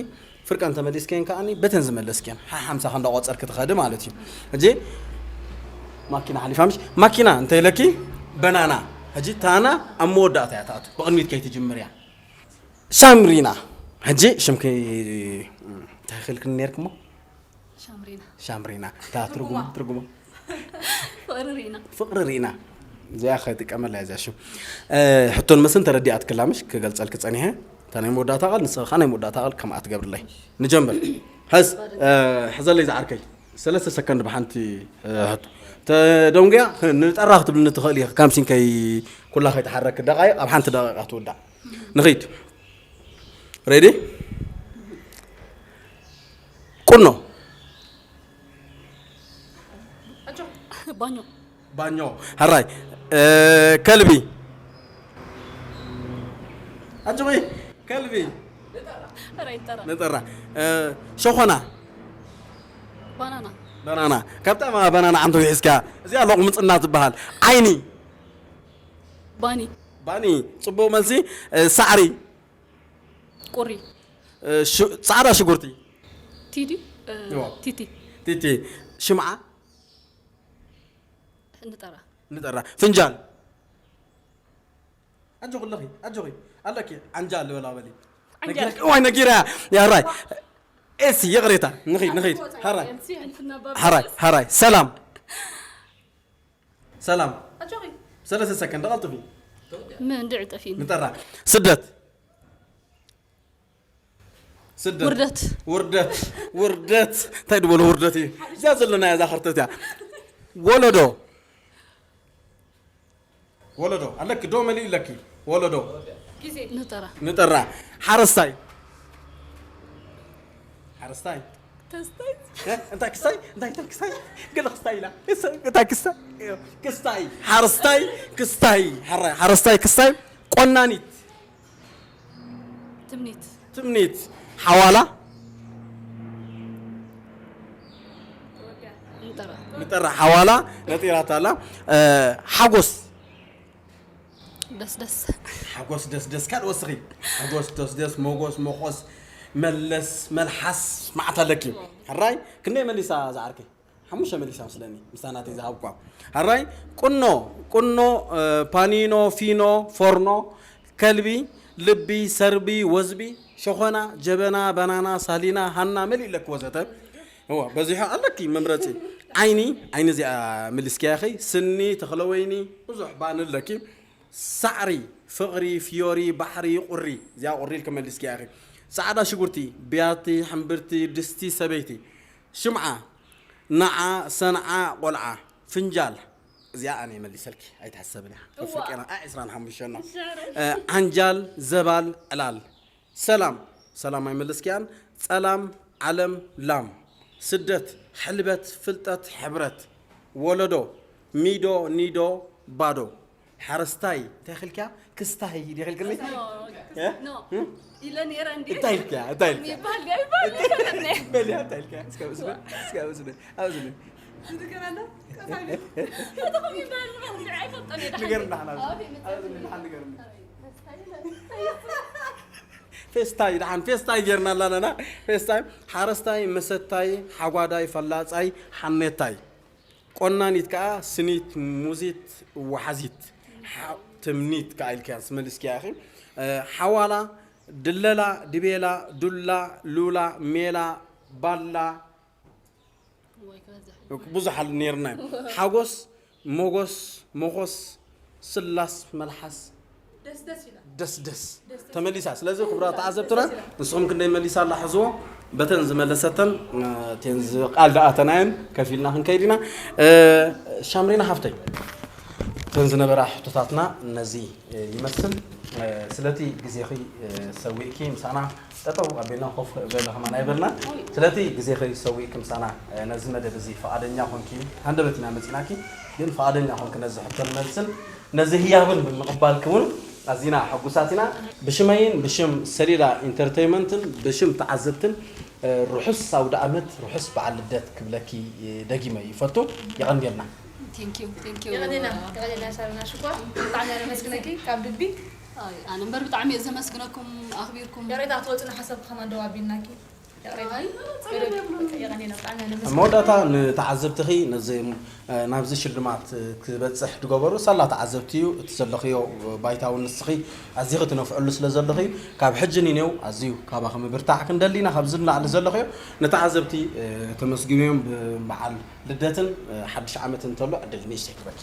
ፍርቀን ተመሊስክየን ከኣኒ በተን ዝመለስክየን ሓ-፣ ሓምሳ ከ እንዳቆጸርኪ ትኸዲ ማለት እዩ። ሕጂ ማኪና ሓሊፋ ምሽ? ማኪና እንተ ኢለኪ በናና። ሕጂ ታና ኣብ መወዳእታ እያ ትኣቱ። ብቕድሚት ከይትጅምር እያ። ሻምሪና። ሕጂ ሽምኪ እንታይ ክልክኒ ነይርክሞ? ሻምሪና። ሻምሪና። እታ ትርጉማ፣ ትርጉማ? ትርጉማ? ፍቕሪ ሪና። ፍቕሪ ሪና። እዚኣ ከይጥቀመላ እያ እዚኣ ሽም። እ፣ ሕቶን መስን ተረዲኣትክላ ምሽ? ክገልጸልኪ ጸኒሐ። እታ ናይ መወዳእታ ቃል፣ ንስኺ ኸኣ ናይ መወዳእታ ቃል ከምኣ ትገብርለይ። ንጀምር። ሕዝ፣ እ፣ ሕዘለይ ዝዓርከይ። ሰለስተ ሰከንድ ብሓንቲ፣ እ፣ ሕቶ። ተደንጉያ፣ ንጠራ ክትብልኒ ትኽእል ኢኺ። ካምሲን ከይ-፣ ኩላ ከይተሓረክ ደቓይቕ፣ ኣብ ሓንቲ ደቂቓ ትውዳእ። ንኺድ። ሬዲ? ቁኖ። ባኞ። ባኞ። ሕራይ። እ፣ ከልቢ። ኣጆኺ። ከልቢ። ሕራይ፣ ንጠራ። ንጠራ። እ፣ ሸኾና። ባናና። ባናና። ካብታ ማ-፣ ባናና ዓንቶ ሒዝካ። እዚኣ ሎቕምጽና ትበሃል። ዓይኒ። ባኒ። ባኒ። ጽቡቕ መልሲ። እ፣ ሳዕሪ። ቁሪ። እ፣ ሽ-፣ ጻዕዳ ሽጉርቲ። ቲዲ፣ እ፣ እዎ። ቲቲ። ቲቲ። ሽምዓ። ንጠራ። ንጠራ። ፍንጃል። ኣጆኺ ኣለኺ ኣጆኺ ኣለኪ። ዓንጃል ልበላ በሊ። ዓንጃል። ነጊረ- ዋይ ነጊራ። ያራይ ኤሲ ይቕሬታ። ንኺድ ንኺድ። ሓራይ ሓራይ ሓራይ። ሰላም ሰላም። ኣጆኺ። ሰለስተ ሰከንድ ቀልጥፊ። ምን ድዕጠፊ። ንጠራ። ስደት ስደት። ውርደት። ውርደት። ውርደት። እንታይ ድበሎ ውርደት እዩ። እዚኣ ዘለና እያ፣ እዛ ከርተት እያ። ወለዶ። ወለዶ። ኣለኪ ዶ መሊእ ኣለኪ። ወለዶ። ግዜ። ንጠራ። ንጠራ። ሓረስታይ። ሓረስታይ። ተስታይ። እ? እንታይ ክስታይ? እንታይ እንታይ ክስታይ? ገለ ክስታይ ኢላ። እስ- እንታይ ክስታይ? ክስታይ። ሓረስታይ ክስታይ። ሓረ- ሓረስታይ ክስታይ። ቆናኒት። ትምኒት። ትምኒት። ሓዋላ። ንጠራ። ንጠራ ሓዋላ ነጢራታ ኣላ። እ፣ ሓጎስ። ደስደስ። ሓጎስ ደስደስ። ካልእ ወስኺ። ሓጎስ ደስደስ፣ ሞጎስ ሞኾስ፣ መለስ መልሓስ፣ መዓት ኣለኪ። ሕራይ ክንደይ መሊሳ ዝዓርከይ? ሓሙሽተ መሊሳ ምስለኒ፣ ምስታ ናተይ ዝሃብኳ። ሕራይ ቁኖ፣ ቁኖ፣ እ፣ ፓኒኖ፣ ፊኖ፣ ፎርኖ፣ ከልቢ፣ ልቢ፣ ሰርቢ፣ ወዝቢ፣ ሸኾና፣ ጀበና፣ ባናና፣ ሳሊና፣ ሃና፣ መሊእ ኣለኪ ወዘተ። እዋ፣ በዚሑ ኣለኪ መምረፂ። ዓይኒ፣ ዓይኒ እዚኣ ምልስኪያ ኢኺ። ስኒ፣ ተኽለወይኒ፣ ብዙሕ ባኒ ኣለኪ። ሳዕሪ፣ ፍቕሪ፣ ፍዮሪ፣ ባሕሪ፣ ቁሪ። እዚኣ ቁሪ ኢልኪ መሊስኪያ ኢኺ። ጻዕዳ ሽጉርቲ፣ ብያቲ፣ ሕምብርቲ፣ ድስቲ፣ ሰበይቲ። ሽምዓ፣ ንዓ፣ ሰንዓ፣ ቆልዓ። ፍንጃል፣ እዚኣ ኣነ መሊሰልኪ፣ ኣይትሕሰብን እያ። እዋ። ፍርቂ ና፣ ዓ-፣ ዕስራን ሓሙሽተን ና። እ፣ ዓንጃል፣ ዘባል፣ ዕላል። ሰላም፣ ሰላም ኣይመለስክያን። ጸላም፣ ዓለም፣ ላም። ስደት፣ ሕልበት፣ ፍልጠት፣ ሕብረት። ወለዶ፣ ሚዶ፣ ኒዶ፣ ባዶ። ሓረስታይ፣ እንታይ ኢልክያ? ክስታይ፣ ዲኺ ኢልክኒ? ኖ፣ እ? ኖ። እ? ኢለ ነይረ እንዴ? እንታይ ኢልክያ? እንታይ ኢልክያ? ይባል፣ ይባል፣ ይባል። በልያ፣ እንታይ ኢልክያ? እስከ፣ እስከ፣ እስከ፣ እስከ፣ እስከ፣ ዝድገም ኣሎ? ቀሳይ። እቶም ይባል፣ ንዓይ ኣይፈልጦን እየ፣ ደሓን። ንገርና፣ ሓና። ኣዎ፣ ኣብዚ ንሓን ንገርና። ፌስታይ፣ ደሓን ፌስታይ ጌርና ኣለና። ፌስታይ፣ ሓረስታይ፣ መሰታይ፣ ሓጓዳይ፣ ፈላጻይ፣ ሓኔታይ። ቆናኒት ከኣ ስኒት፣ ሙዚት፣ ወሓዚት። ሓ-፣ ትምኒት ከኣ ኢልክያ፣ ስመልስክያ ኢኺ። እ፣ ሓዋላ፣ ድለላ፣ ድቤላ፣ ዱላ፣ ሉላ፣ ሜላ፣ ባላ፣ ወይ ክበዝሕ። ብዙሕ ኣል-፣ ነይርና እዩ። ሓጎስ፣ ሞጎስ፣ ሞኾስ፣ ስላስ፣ መልሓስ፣ ደስ ደስ ኢላ። ደስ ደስ። ደስ ደስ። ተመሊሳ። ስለዚ ክቡራት ተዓዘብትና፣ ደስ ደስ ኢላ። ንስኹም ክንደይ መሊሳ ኣላ ሕዝዎ፣ በተን ዝመለሰተን፣ እ፣ እተን ዝ-፣ ቃል ደኣተናየን ከፊልና ክንከይድ ኢና። እ፣ ሻምሪና ሓፍተይ፣ እተን ዝነበራ ሕቶታትና ነዚ፣ እ፣ ይመስል። እ፣ ስለቲ ግዜኺ፣ እ፣ ሰዊእኪ ምሳና ጠጠው ኣቢልና ኮፍ በለ ከማን ኣይበልና። ስለቲ ግዜኺ ሰዊእኪ ምሳና፣ እ፣ ነዚ መደብ እዚ ፍቓደኛ ኮንኪ፣ ሃንደበት ኢና መጺናኪ፣ ግን ፍቓደኛ ኮንኪ ነዚ ሕቶን መልስን ነዚ ህያብን ብምቕባልኪ እውን ኣዚና ሕጉሳት ኢና። ብሽመይን ብሽም ሰሊላ ኢንተርተይመንትን ብሽም ተዓዘብትን፣ እ፣ ርሑስ ኣውደ ዓመት፣ ርሑስ በዓል ልደት ክብለኪ፣ እ፣ ደጊመ ይፈቱ። የቐንየልና። ቴንኪዩ፣ ቴንኪዩ። የቐንየልና፣ የቐንየልና ሻምሪና ሽኮር። ብጣዕሚ እየ ነመስግነኪ ካብ ልቢ። ኣይ፣ ኣነ እምበር ብጣዕሚ እየ ዘመስግነኩም፣ ኣኽቢርኩም። ይቕሬታ ክትወፅና ሓሰብኩ ከማን ደው ኣቢልናኪ። ይቕሬታ። ኣይ፣ ጸገም የብሉን። የቐንየልና፣ ብጣዕሚ እየ ኣብ ነመስግነኪ። መወዳእታ ንተዓዘብትኺ ነዚ፣ እ፣ ናብዚ ሽልማት፣ እ፣ ክበጽሕ ድገበሩ ሳላ ተዓዘብቲ እዩ። እቲ ዘለኽዮ ባይታ እውን ንስኺ ኣዚኺ ትነፍዕሉ ስለ ዘለኺ ካብ ሕጂ ንኔው ኣዝዩ ካባኺ ምብርታዕ ክንደሊ ኢና። ካብዚ ንላዕሊ ዘለኽዮ ንተዓዘብቲ፣ እ፣ ተመስግንዮም ብበዓል ልደትን፣ እ፣ ሓድሽ ዓመትን እንተሎ ዕድል ንእሽተይ ክበኪ።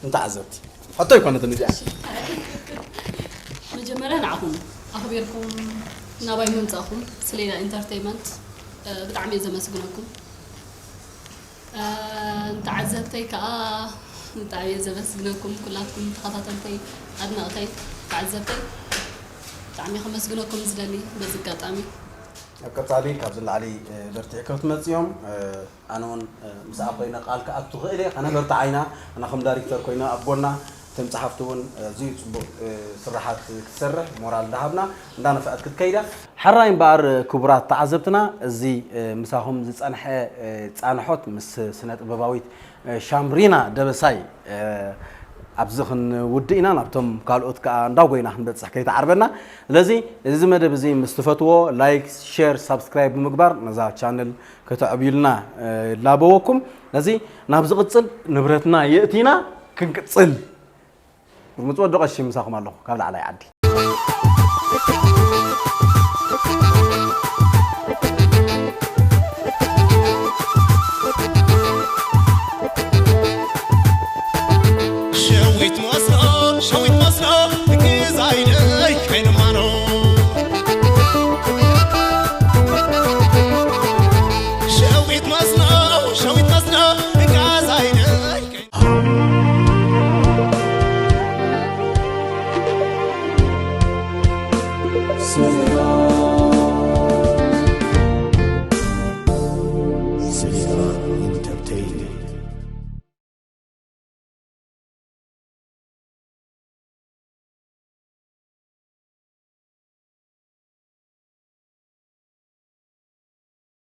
ንተዓዘብቲ። ሕቶ ኣይኮነትን እዚኣ። መጀመርያ ንዓኹም ኣኽቢርኩም ናባይ ምምጻእኩም ስሌላ ኢንተርተይመንት፣ እ፣ ብጣዕሚ እየ ዘመስግነኩም። እ፣ ንተዓዘብተይ ከኣ ብጣዕሚ እየ ዘመስግነኩም ኩላትኩም ተኸታተልተይ፣ ኣድነቕተይ፣ ተዓዘብተይ ብጣዕሚ ከመስግነኩም ዝደሊ በዚ ኣጋጣሚ። ኣብ ቀጻሊ ካብዚ ንላዕሊ፣ እ፣ በርቲዕኪ ክትመጽዮም፣ እ፣ ኣነ እውን፣ እ፣ ምስኣ ኮይነ ቃል ክኣቱ ክእል እየ። ኣነ በርትዓ ኢና፣ ኣነ ከም ዳይሬክተር ኮይነ ኣብ ጎና፣ እቶም ጸሓፍቲ እውን፣ እ፣ ኣዝዩ ጽቡቕ፣ እ፣ ስራሓት ክትሰርሕ ሞራል እንዳሃብና፣ እንዳነፍዐት ክትከይድ እያ። ሕራይ እምበኣር፣ እ፣ ክቡራት ተዓዘብትና፣ እዚ፣ እ፣ ምሳኹም ዝጸንሐ፣ እ፣ ጻንሖት ምስ ስነ ጥበባዊት፣ እ፣ ሻምሪና ደበሳይ፣ እ፣ ኣብዚ ክንውድእ ኢና፣ ናብቶም ካልኦት ከኣ እንዳጎይና ክንበጽሕ ከይተዓርበና። ስለዚ እዚ መደብ እዚ ምስ ትፈትዎ፣ ላይክ፣ ሼር፣ ሳብስክራይብ ብምግባር ነዛ ቻነል ከተዕብዩልና፣ እ፣ ይላበወኩም። ነዚ ናብ ዝቕጽል ንብረትና የእቲና ክንቅጽል። ምጽወዶ ቀሺ ምሳኹም ኣለኹ ካብ ላዕላይ ዓዲ።